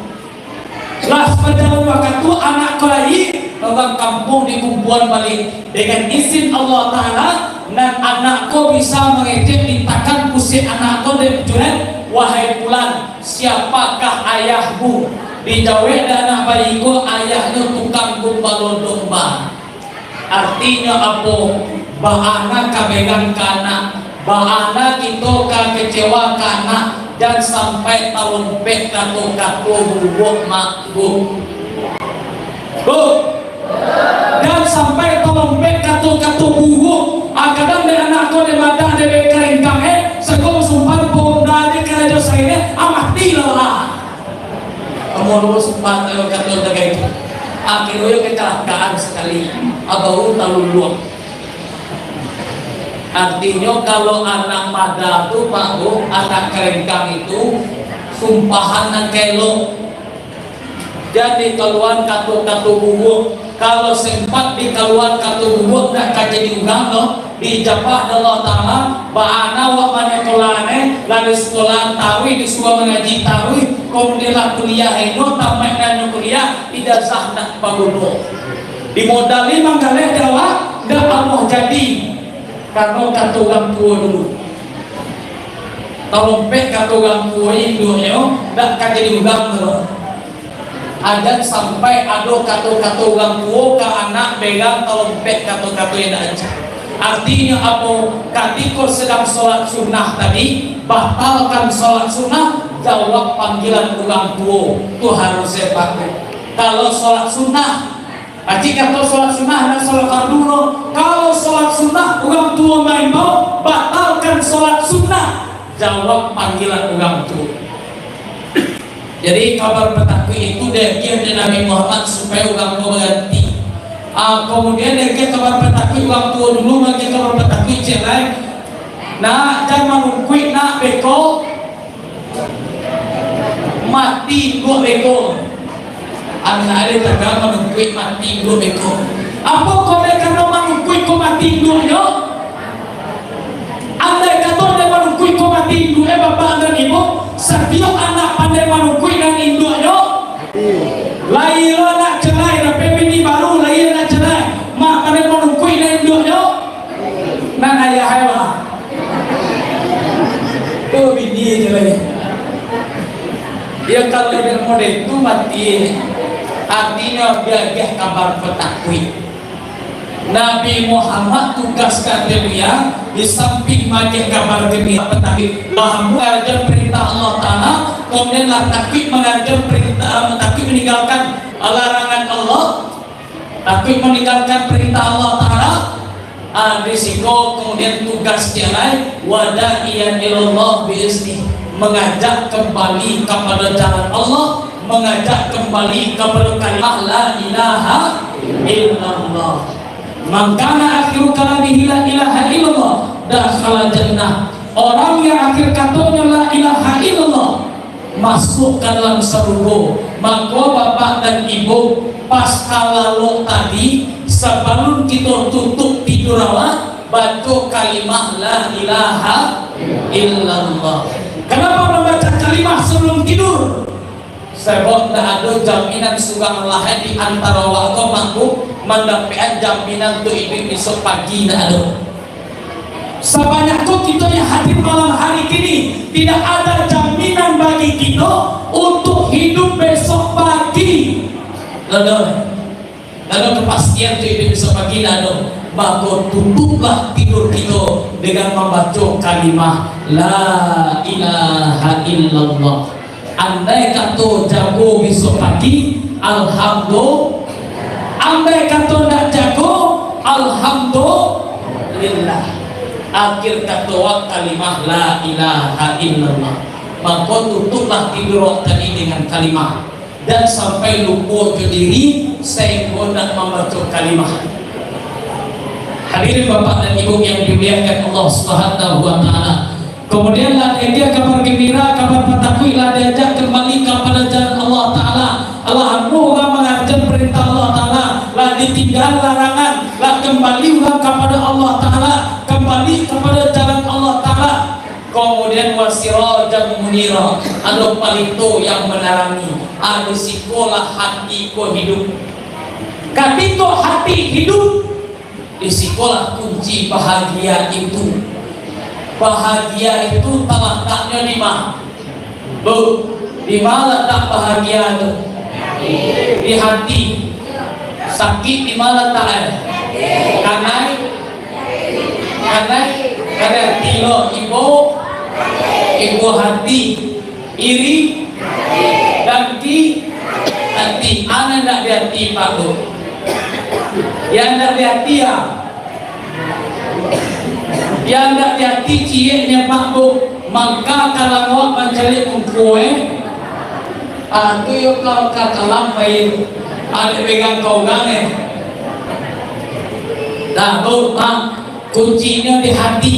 Lah bajalan wakatu, anak ko lai, urang kampuang dikumpuan baliak. Dengan izin Allah Ta'ala, nan anak ko bisa mangecek, ditakan pusiak anak ko dek Jurek, "Wahai Pulan, siapakah ayahmu?" Dijawek dek anak bayi ko, "Ayahnyo tukang gumbalo domba." Artinyo apo? Baa nan ka begang ka anak, baa nan kito ka kecewa ka anak, jan sampai talompek kato-kato buruak, Mak, Bu. Bu, jan sampai talompek kato-kato buruak. Ah, kadang dek anak ko dek madah dek beka rengkang, eh, sago sumpah di pohon dah dek karajo sainyo, ah, mati lah, lah. Amun urus empat, eh, kato dagai tu. Akhirnyo kecelakaan sakali. Abaru taluluak. Artinyo, kalau anak madah tu, Pak, Bu, anak karengkang itu, sumpahan nan ka elok. Jan dikaluan kato-kato buruak. Kalau sempat dikaluan kato buruak, ndak ka jadi urang doh. Diijabah dek Allah Ta'ala, baa nan awak manyekolah ne, lah di sekolah taruih, disuruah mangaji taruih, kemudian lah kuliah ino, tamaik nan kuliah, ijazah ndak baguno. Dimodali manggaleh dek awak, ndak amuah jadi, karano kato urang tuo dulu. Talompek kato urang tuo induaknyo, dak ka jadi urang tu. Ajan sampai ado kato-kato urang tuo ka anak berang talompek kato-kato yang dak ancak. Artinyo apo? Katiko sadang sholat sunnah tadi, batalkan sholat sunnah, jawab panggilan urang tuo. Tu harus saya pakai. Kalau sholat sunnah, Pacik kato sholat sunnah, nan sholat fardu lo. Kalau sholat sunnah, urang tuo maimbau, batalkan sholat sunnah. Jawab panggilan urang tuo. Jadi, kabar patakuik itu diagiah dek Nabi Muhammad supaya urang tuo baganti. Ah, kemudian diagiah kabar patakuik urang tuo dulu, diagiah kabar patakuik ciek lai. Nak, jan manungkuik nak beko. Mati induak beko. Anak ade tagang manungkuik mati induak beko. Apo kok dek karano manungkuik ko mati induaknyo? Andai kato dek manungkuik ko mati induak, eh, bapak dan ibu, satiok anak pandai manungkuik nan induaknyo, lahia anak cerai, dapek bini baru, lahia anak cerai, mak pandai manungkuik nan induaknyo, nan ayah ai, Mak. Tu bini je lai. Ya, kalau dak model tu mati. Artinyo, diagiah kabar patakuik. Nabi Muhammad tugas ka dia, di samping maagiah kabar gembira patakuik, lah mangaja perintah Allah Taala, kemudian lah takuik mangaja perintah, takuik maninggalkan larangan Allah. Takuik maninggalkan perintah Allah Taala, ah, di siko kemudian tugas dia lai, wada'iyan ilallah biiznih, mengajak kembali kepada jalan Allah, mengajak kembali kepada kalimah la ilaha illallah. Man kana akhiru kalamihi la ilaha illallah, dakhala jannah. Orang yang akhir katonyo la ilaha illallah, masuak ka dalam sarugo. Mako, bapak dan ibu, pas ka lalok tadi, sabalun kito tutuik tidur awak, baco kalimah la ilaha illallah. Kenapa membaca kalimah sebelum tidur? Sabab ndak ado jaminan surang lai di antaro awak ko mampu mandapekan jaminan tu iduik besok pagi, ndak ado. Sabanyak tu kito yang hadir malam hari kini, tidak ada jaminan bagi kito untuk hidup besok pagi. Ado, ado kepastian tu hidup besok pagi, ado. Mako, tutuplah tidur kito dengan mambaco kalimah La ilaha illallah. Andai kato jago besok pagi, alhamdulillah. Andai kato ndak jago, alhamdulillah. Akhir kato awak kalimah la ilaha illallah. Mako, tutuplah tidur awak tadi dengan kalimah. Jan sampai lupo jo diri, sahinggo ndak mambaco kalimah. Hadirin bapak dan ibu yang dimuliakan Allah Subhanahu wa Ta'ala. Kemudian lah diagiah kabar gembira, kabar patakuik, lah diajak kembali kepada jalan Allah Ta'ala. Lah ambo urang mangaja perintah Allah Ta'ala, lah ditinggal larangan, lah kembali urang kepada Allah Ta'ala, kembali kepada jalan Allah Ta'ala. Kemudian, wasirajan munira, ado palito yang menerangi. Ah, di sikolah hati ko hidup. Katiko hati hidup, di sikolah kunci bahagia itu. Bahagia itu talataknyo di ma? Bu, di ma latak bahagia tu? Di hati. Sakik di ma latak, eh? Kanai? Kanai? Kanai hati lo, ibo? Ibo hati. Iri, dangki, ati. Anak ndak di ati, Pak Bu. Yang ndak di ati, ya. Yang ndak di ati, cieknyo, Pak Bu. Mangka kalau awak mancaliak mungko, eh. Ah, tu yo kalau ka kalam main. Ada pegang kau gang, eh. Dah, Bu, Pak. Kuncinyo di hati.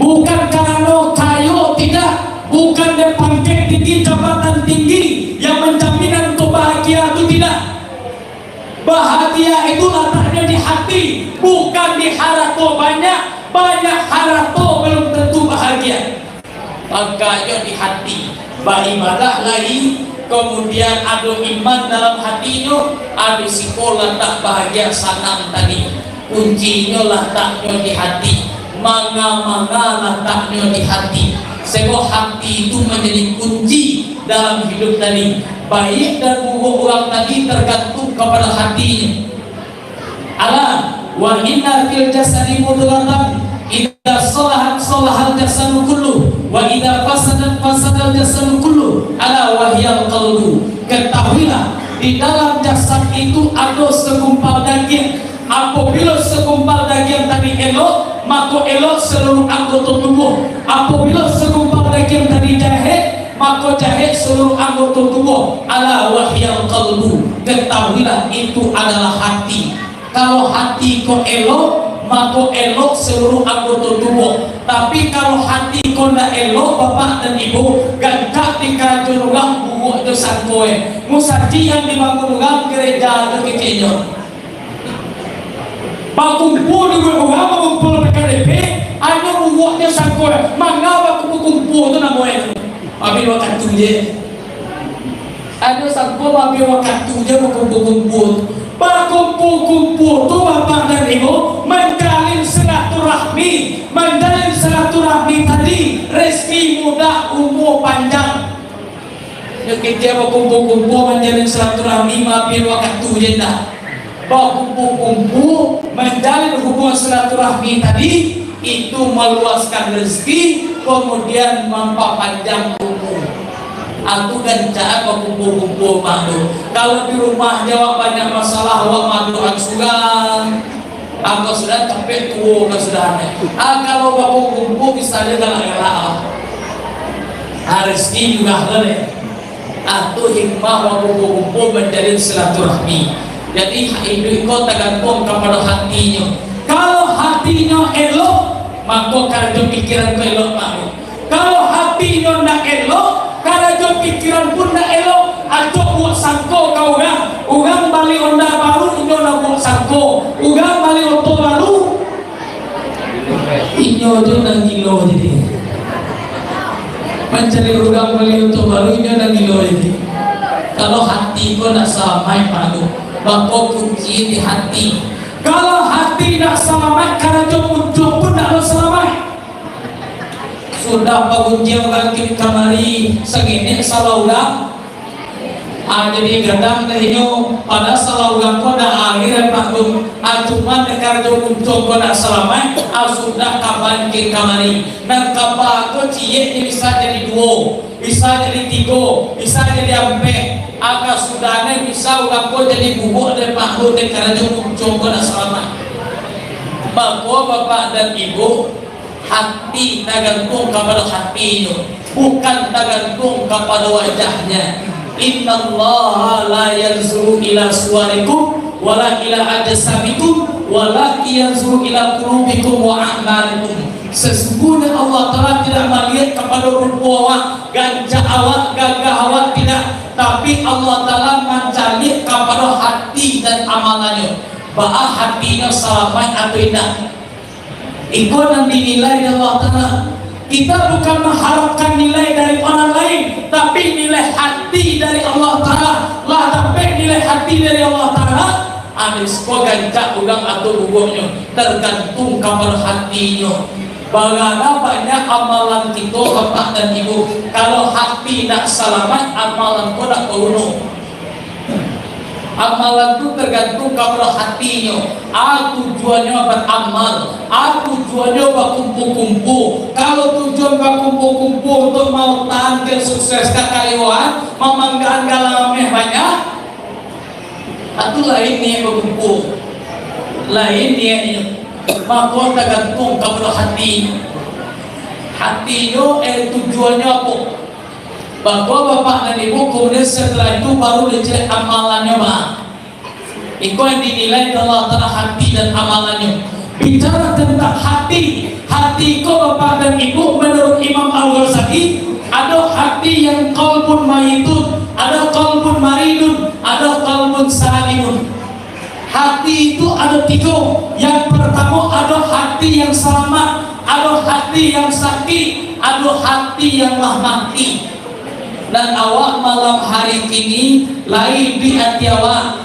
Bukan karano kayo, tidak. Bukan dek pangkek tinggi, jabatan tinggi yang menjaminan untuk bahagia, itu tidak. Bahagia itu lataknyo di hati, bukan di harato banyak. Banyak harato belum tentu bahagia. Bahagia di hati. Baibadah lai, kemudian ado iman dalam hatinyo, ado siko latak bahagia sanang tadi. Kuncinyo lataknyo di hati. Manga-manga lataknyo di hati. Sebab hati itu manjadi kunci dalam hidup tadi. Baik dan buruak urang tadi tergantung kapada hatinyo. Ala wa inna fil jasadi mudghatan, idza salahat salahal jasadu kullu, wa idza fasadat fasadal jasadu kullu, ala wa hiyal qalbu. Ketahuilah, di dalam jasad itu ado segumpal dagiang. Apabila segumpal dagiang tadi elok, mako elok seluruh anggota tubuh. Apabila segumpal dagiang tadi jahek, mako jahek seluruh anggota tubuh. Ala wa hiyal qalbu. Ketahuilah, itu adalah hati. Kalau hati ko elok, mako elok seluruh anggota tubuh. Tapi kalau hati ko ndak elok, bapak dan ibu, gancak dikarajoan urang buruak jo sangko e. Musajik yang dibangun urang, gereja jo keceknyo. Bakumpua duo urang, bakumpua P K D P, anyo buruak jo sangko e. Manga bakumpua-kumpua tu namo e tu? Abih wakatu je. Ado sangko abih wakatu je bakumpua-kumpua tu. Bakumpua-kumpua tu, bapak dan ibu, manjalin silaturahmi. Manjalin silaturahmi tadi, rezeki mudah, umua panjang. Yo, kecek bakumpua-kumpua manjalin silaturahmi, abih wakatu je ndak. Bakumpua-kumpua, manjalin hubungan silaturahmi tadi, itu maluaskan rezeki, kemudian mampapanjang umua. Aku gancaan bakumpua-kumpua, Pak, tu. Kalau di rumah je awak banyak masalah, awak madoan surang. Angkau sudah capek tuo ka sudah. Ah, kalau bakumpua-kumpua, bisa je galak-galak, ah. Ah, rezeki murah lah, deh. Ah, tu hikmah bakumpua-kumpua manjalin silaturahmi. Jadi, iduik ko tagantuang kapado hatinyo. Kalau hatinyo elok, mako karajo pikiran ko elok, Pak. Kalau hatinyo ndak elok, karajo pikiran pun ndak elok. Acok buek sangko ka urang, urang bali onda baru, inyo ndak buek sangko. Urang bali oto baru, inyo tu nan gilo jadi. Mancari urang bali oto baru, inyo nan gilo jadi. Kalau hati ko ndak salamaik, Pak, tu, mako kunci di hati. Kalau hati ndak salamaik, karajo muncuang pun ndak salamaik. Sudah pagunjiang urang kian kamari, sangenek salah urang. Ah, jadi gadang teh inyo, pada salah urang ko dah akhir, Pak, tu. Ah, cuman dek karajo muncuang ko ndak salamaik, ah, sudah kaban kian kamari. Nan kaba ko ciek ni bisa jadi duo, bisa jadi tigo, bisa jadi ampek. Ah, kasudahan bisa urang ko jadi buruak dek, Pak, tu, dek karajo muncuang ko ndak salamaik. Mako, bapak dan ibu, hati tagantuang kapado hatinyo, bukan tagantuang kapado wajahnya. Innallaha la yanzuru ila suwarikum wala ila ajsamikum, walakin yanzuru ila qulubikum wa a'malikum. Sesungguhnya Allah Ta'ala tidak maliek kapado rupo awak, gancak awak, gagah awak, tidak. Tapi Allah Ta'ala mancaliak kapado hati dan amalannyo. Baa hatinyo salamaik atau indak. Iko nan dinilai dek Allah Ta'ala. Kita bukan mengharapkan nilai dari orang lain, tapi nilai hati dari Allah Ta'ala. Lah dapek nilai hati dari Allah Ta'ala, habis ko gancak urang atau buruaknyo, tergantung kamar hatinyo. Barana banyak amalan kito, bapak dan ibu, kalau hati ndak salamaik, amalan ko ndak baguno. Amalan tu tergantung kapado hatinyo. A tujuannyo baramal, a tujuannyo bakumpua-kumpua. Kalau tujuan bakumpua-kumpua untuk maotaan, sukses, kakayoan, mamanggaan galah ameh banyak, a tu lain niat bakumpua. Lain niatnyo. Mako tagantuang kapado hati. Hatinyo, eh, tujuannyo apo? Bapak-bapak dan ibu, kemudian setelah itu baru dicek amalannyo, Pak. Iko yang dinilai Allah Ta'ala, hati dan amalannyo. Bicara tentang hati, hati ko, bapak dan ibu, menurut Imam Al-Ghazali, ada hati yang qalbun mayitun, ada qalbun maridun, ada qalbun salimun. Hati itu ada tiga. Yang pertama, ada hati yang selamat, ada hati yang sakit, ada hati yang lah mati. Dan awak malam hari kini lai di ati awak.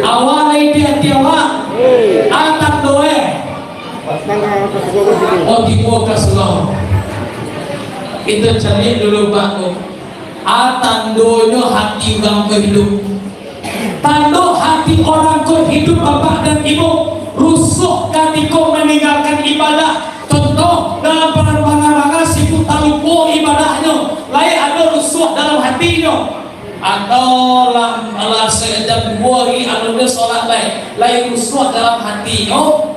Awak lai di ati awak. Atang doe. Oh, tibo ka surau. Kito caliak dulu, Pak, tu. Ah, tandonyo hati urang ko hiduik. Tando hati urang ko hiduik, Bapak dan Ibu, rusuah katiko maninggakan ibadah. Contoh, dalam panga-panga sibuk talupo ibadahnyo, lai ado rusuah dalam hatinyo. Atau lah, lah sajam duo hari alun nyo solat lai, lai rusuah dalam hatinyo,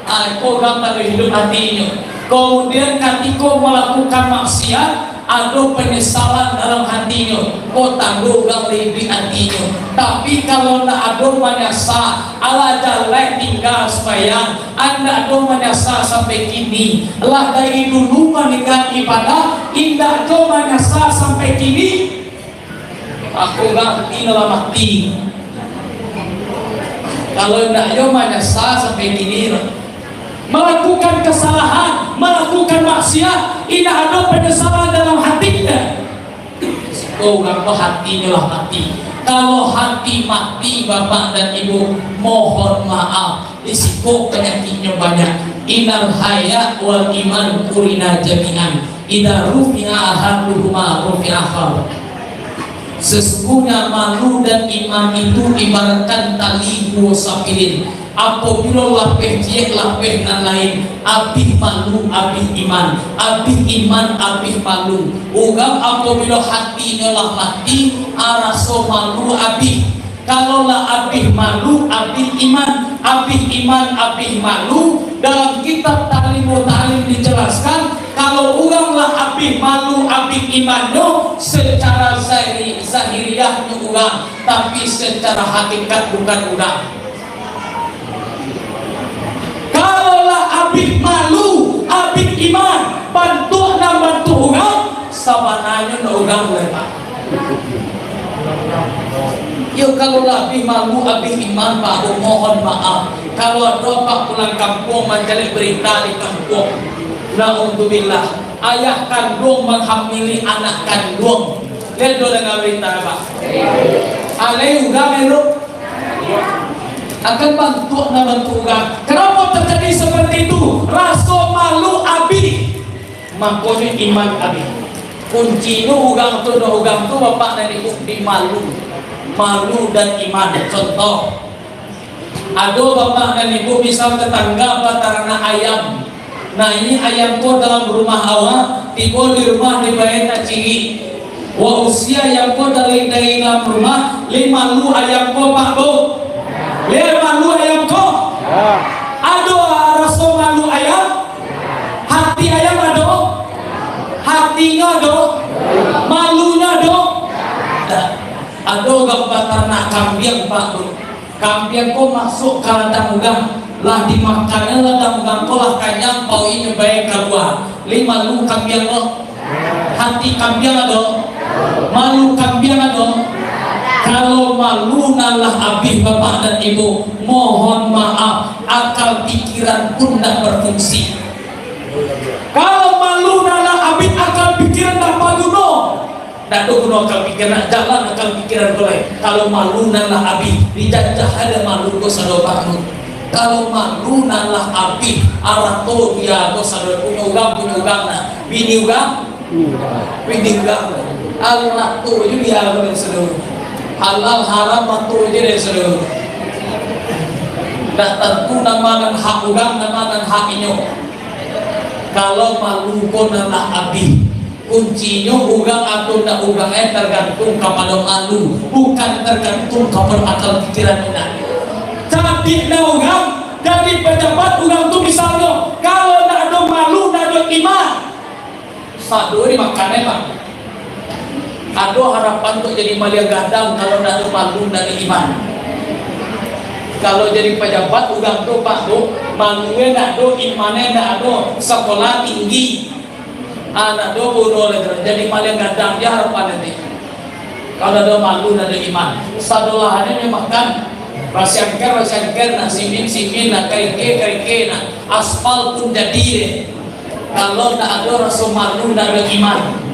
ah, ko urang tando hiduik hatinyo. Kemudian, katiko malakukan maksiat, ado panyesalan dalam hatinyo, ko tando urang lai iduik hatinyo. Tapi, kalau ndak ado manyasa, alah jaleh tingga sumbayang, indak ado manyasa sampai kini, lah dari dulu maninggakan ibadah, indak ado manyasa sampai kini. Aku urang ati lah mati. Kalau indak yo manyasa sampai kini, malakukan kasalahan, malakukan maksiat, indak ado panyesalan dalam hatinyo. Oh, urang ko hatinyo lah mati. Kalau hati mati, Bapak dan Ibu, mohon maaf, di siko panyakiknyo banyak. Innal haya wal iman kurina jami'an. Idza rufi'a ahaduhuma rufi'a akhar. Sesungguhnya malu dan iman itu ibaratkan tali duo sapilin. Apabilo lapeh ciek, lapeh nan lain, abih malu, abih iman, abih iman, abih malu. Urang apabilo hatinyo lah mati, ah, raso malu abih. Kalau lah abih malu, abih iman, abih iman, abih malu, dalam kitab Ta'limut Ta'lim dijelaskan, kalau urang lah abih malu, abih imannyo, secara zahiri-, zahiriahnyo urang, tapi secara hakikat bukan urang. Kalau lah abih malu, abih iman, bantuak nan bantuak urang, sabananyo ndak urang lai, Pak. Yo, kalau lah abih malu, abih iman, Pak, mohon maaf. Kalau ado, Pak, pulang kampuang mancaliak berita di kampuang, naudzubillah, ayah kanduang manghamili anak kanduang. Lai ado danga berita, Pak? Alai urang elok. Akan bantuak nan bantuak urang. Kenapa terjadi seperti itu? Raso malu abih. Makonyo iman abih. Kuncinyo urang tu, doh urang tu, Bapak dan Ibu, di malu. Malu dan iman. Contoh, ado Bapak dan Ibu, misal tetangga bataranak ayam. Nah, ini ayam ko dalam rumah awak, tibo di rumah dibayar tak cirik. Wah, usia ayam ko dari, dari dalam rumah, lai malu ayam ko, Pak, Bu? Lai malu ayam ko? Ado raso malu ayam? Hati ayam ado? Hatinyo ado? Malunyo ado? Ado gambar tanak kambiang, Pak, tu. Kambiang ko masuak ka ladang urang, lah dimakannyo ladang urang ko, lah kanyang, pauiknyo bae kalua. Lai malu kambiang ko? Hati kambiang ado? Malu kambiang ado? Kalau malu nan lah abih, Bapak dan Ibu, mohon maaf, akal pikiran pun ndak berfungsi. Kalau malu nan lah abih, akal pikiran ndak baguno. Ndak ado guno akal pikiran, ndak jalan akal pikiran tu lai. Kalau malu nan lah abih, dijanjah ado malu ko sado bangun. Kalau malu nan lah abih, arato dia ko sado punyo urang, punyo urang nah. Bini urang, bini urang. Arato jo dia ko sado. Halal haram ato jo dia sado. Ndak tantu nama nan hak urang, nama nan hak inyo. Kalau malu ko nan lah abih, kuncinyo urang atau ndak urang, eh, tergantung kapado malu, bukan tergantung kapado akal pikiran indak. Cadiak nyo urang, jadi pejabat urang tu misalnyo, kalau ndak ado malu, ndak ado iman, sado dimakan, eh, Pak. Ado harapan untuk jadi maliang gadang kalau ndak ado malu, ndak ado iman. Kalau jadi pejabat urang tu, Pak, tu, malunyo ndak ado, imannyo ndak ado, sekolah tinggi, ah, ndak ado bodoh lagi, jadi maliang gadang, dia harapan nanti. Kalau ndak ado malu, ndak ado iman, sadolahanyo makan, basiangker, basiangker, nak simin, simin, nak karike, karike, nak aspal pun jadi deh. Kalau ndak ado raso malu, ndak ado iman.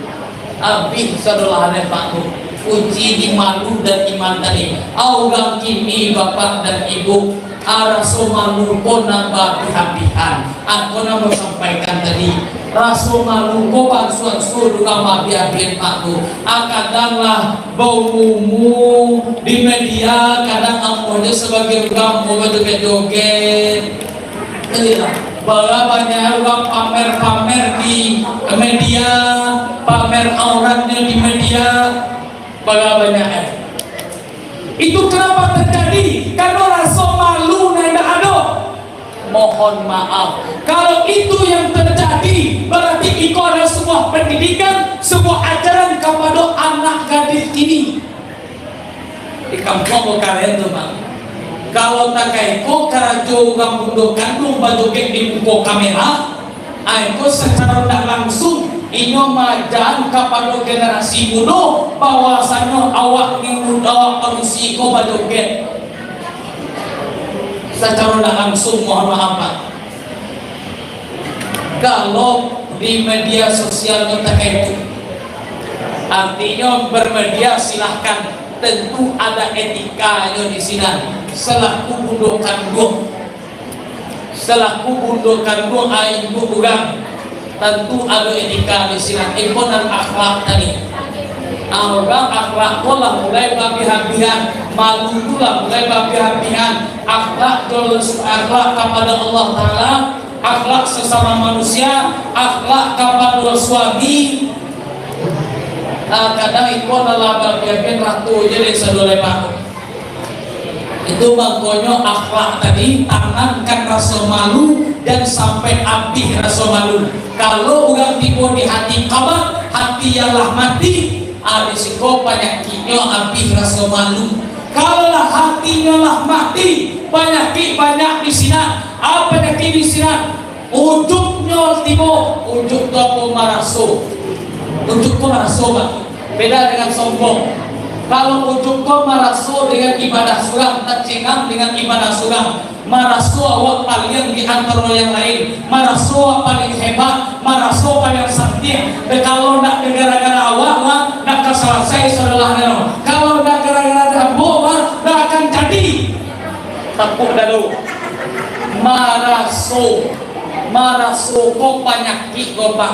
Abih sadolahanyo, Pak, tu. Kunci di malu dan iman tadi. Urang kini, Bapak dan Ibu, Ah, raso malu ko nan baabih-abihan. Ah, ko nan ambo sampaikan tadi. Raso malu ko baansua-ansua urang baabih-abihan, Pak, tu. Ah, kadang lah baumumu di media, kadang ambo jo sabagai urang ambo bajoget-joget. Iyo. Bara banyak urang pamer-pamer di media, pamer auratnyo di media. Bara banyak, eh. Itu kenapa terjadi? Karena raso malu nan indak ado. Mohon maaf. Kalau itu yang terjadi, berarti iko adalah sebuah pendidikan, sebuah ajaran kepada anak gadis ini. Di kampuang ko kalian tu, Bang. Kalau takaiko karajo urang bundo kanduang bajoget di muko kamera, ai ko sacaro ndak langsung inyo maaja kapado generasi mudo bahwasanyo awak ni, awak padusi ko bajoget. Sacaro ndak langsung, mohon maaf, Pak. Kalau di media sosial nyo takah itu, artinyo bermedia silahkan, tentu ada etikanya di sinan. Selaku bundo kanduang, selaku bundo kanduang, ai induak urang, tentu ada etika di sinan. Iko nan akhlak tadi. Urang akhlak ko lah mulai baabih-abihan, malu tu lah mulai baabih-abihan. Akhlak jo, akhlak kapado Allah Taala, akhlak sasamo manusia, akhlak kapado suami. Ah, kadang iko lah baabih-abihan, rato je dek sadolai, Pak. Itu mangkonyo akhlak tadi, tanamkan raso malu, dan sampai abih raso malu. Kalau urang tibo di hati kabak, hati yang lah mati, ah, di siko panyakiknyo abih raso malu. Kalau lah hatinyo lah mati, panyakik banyak di sinan. Ah, panyakik di sinan. Ujuiknyo tibo, ujuik tu apo, maraso. Ujuik ko maraso, Pak. Beda dengan sombong. Kalau ujuik ko maraso dengan ibadah surang, tacengang dengan ibadah surang, maraso awak paliang di antaro yang lain, maraso awak paling hebat, maraso paling santiang. Dan kalau ndak gara-gara awak, wah, ndak ka salasai sadolahnyo. Kalau ndak gara-gara ambo, wah, ndak akan jadi. Tapuak dulu. Maraso. Maraso ko panyakik ko, Pak.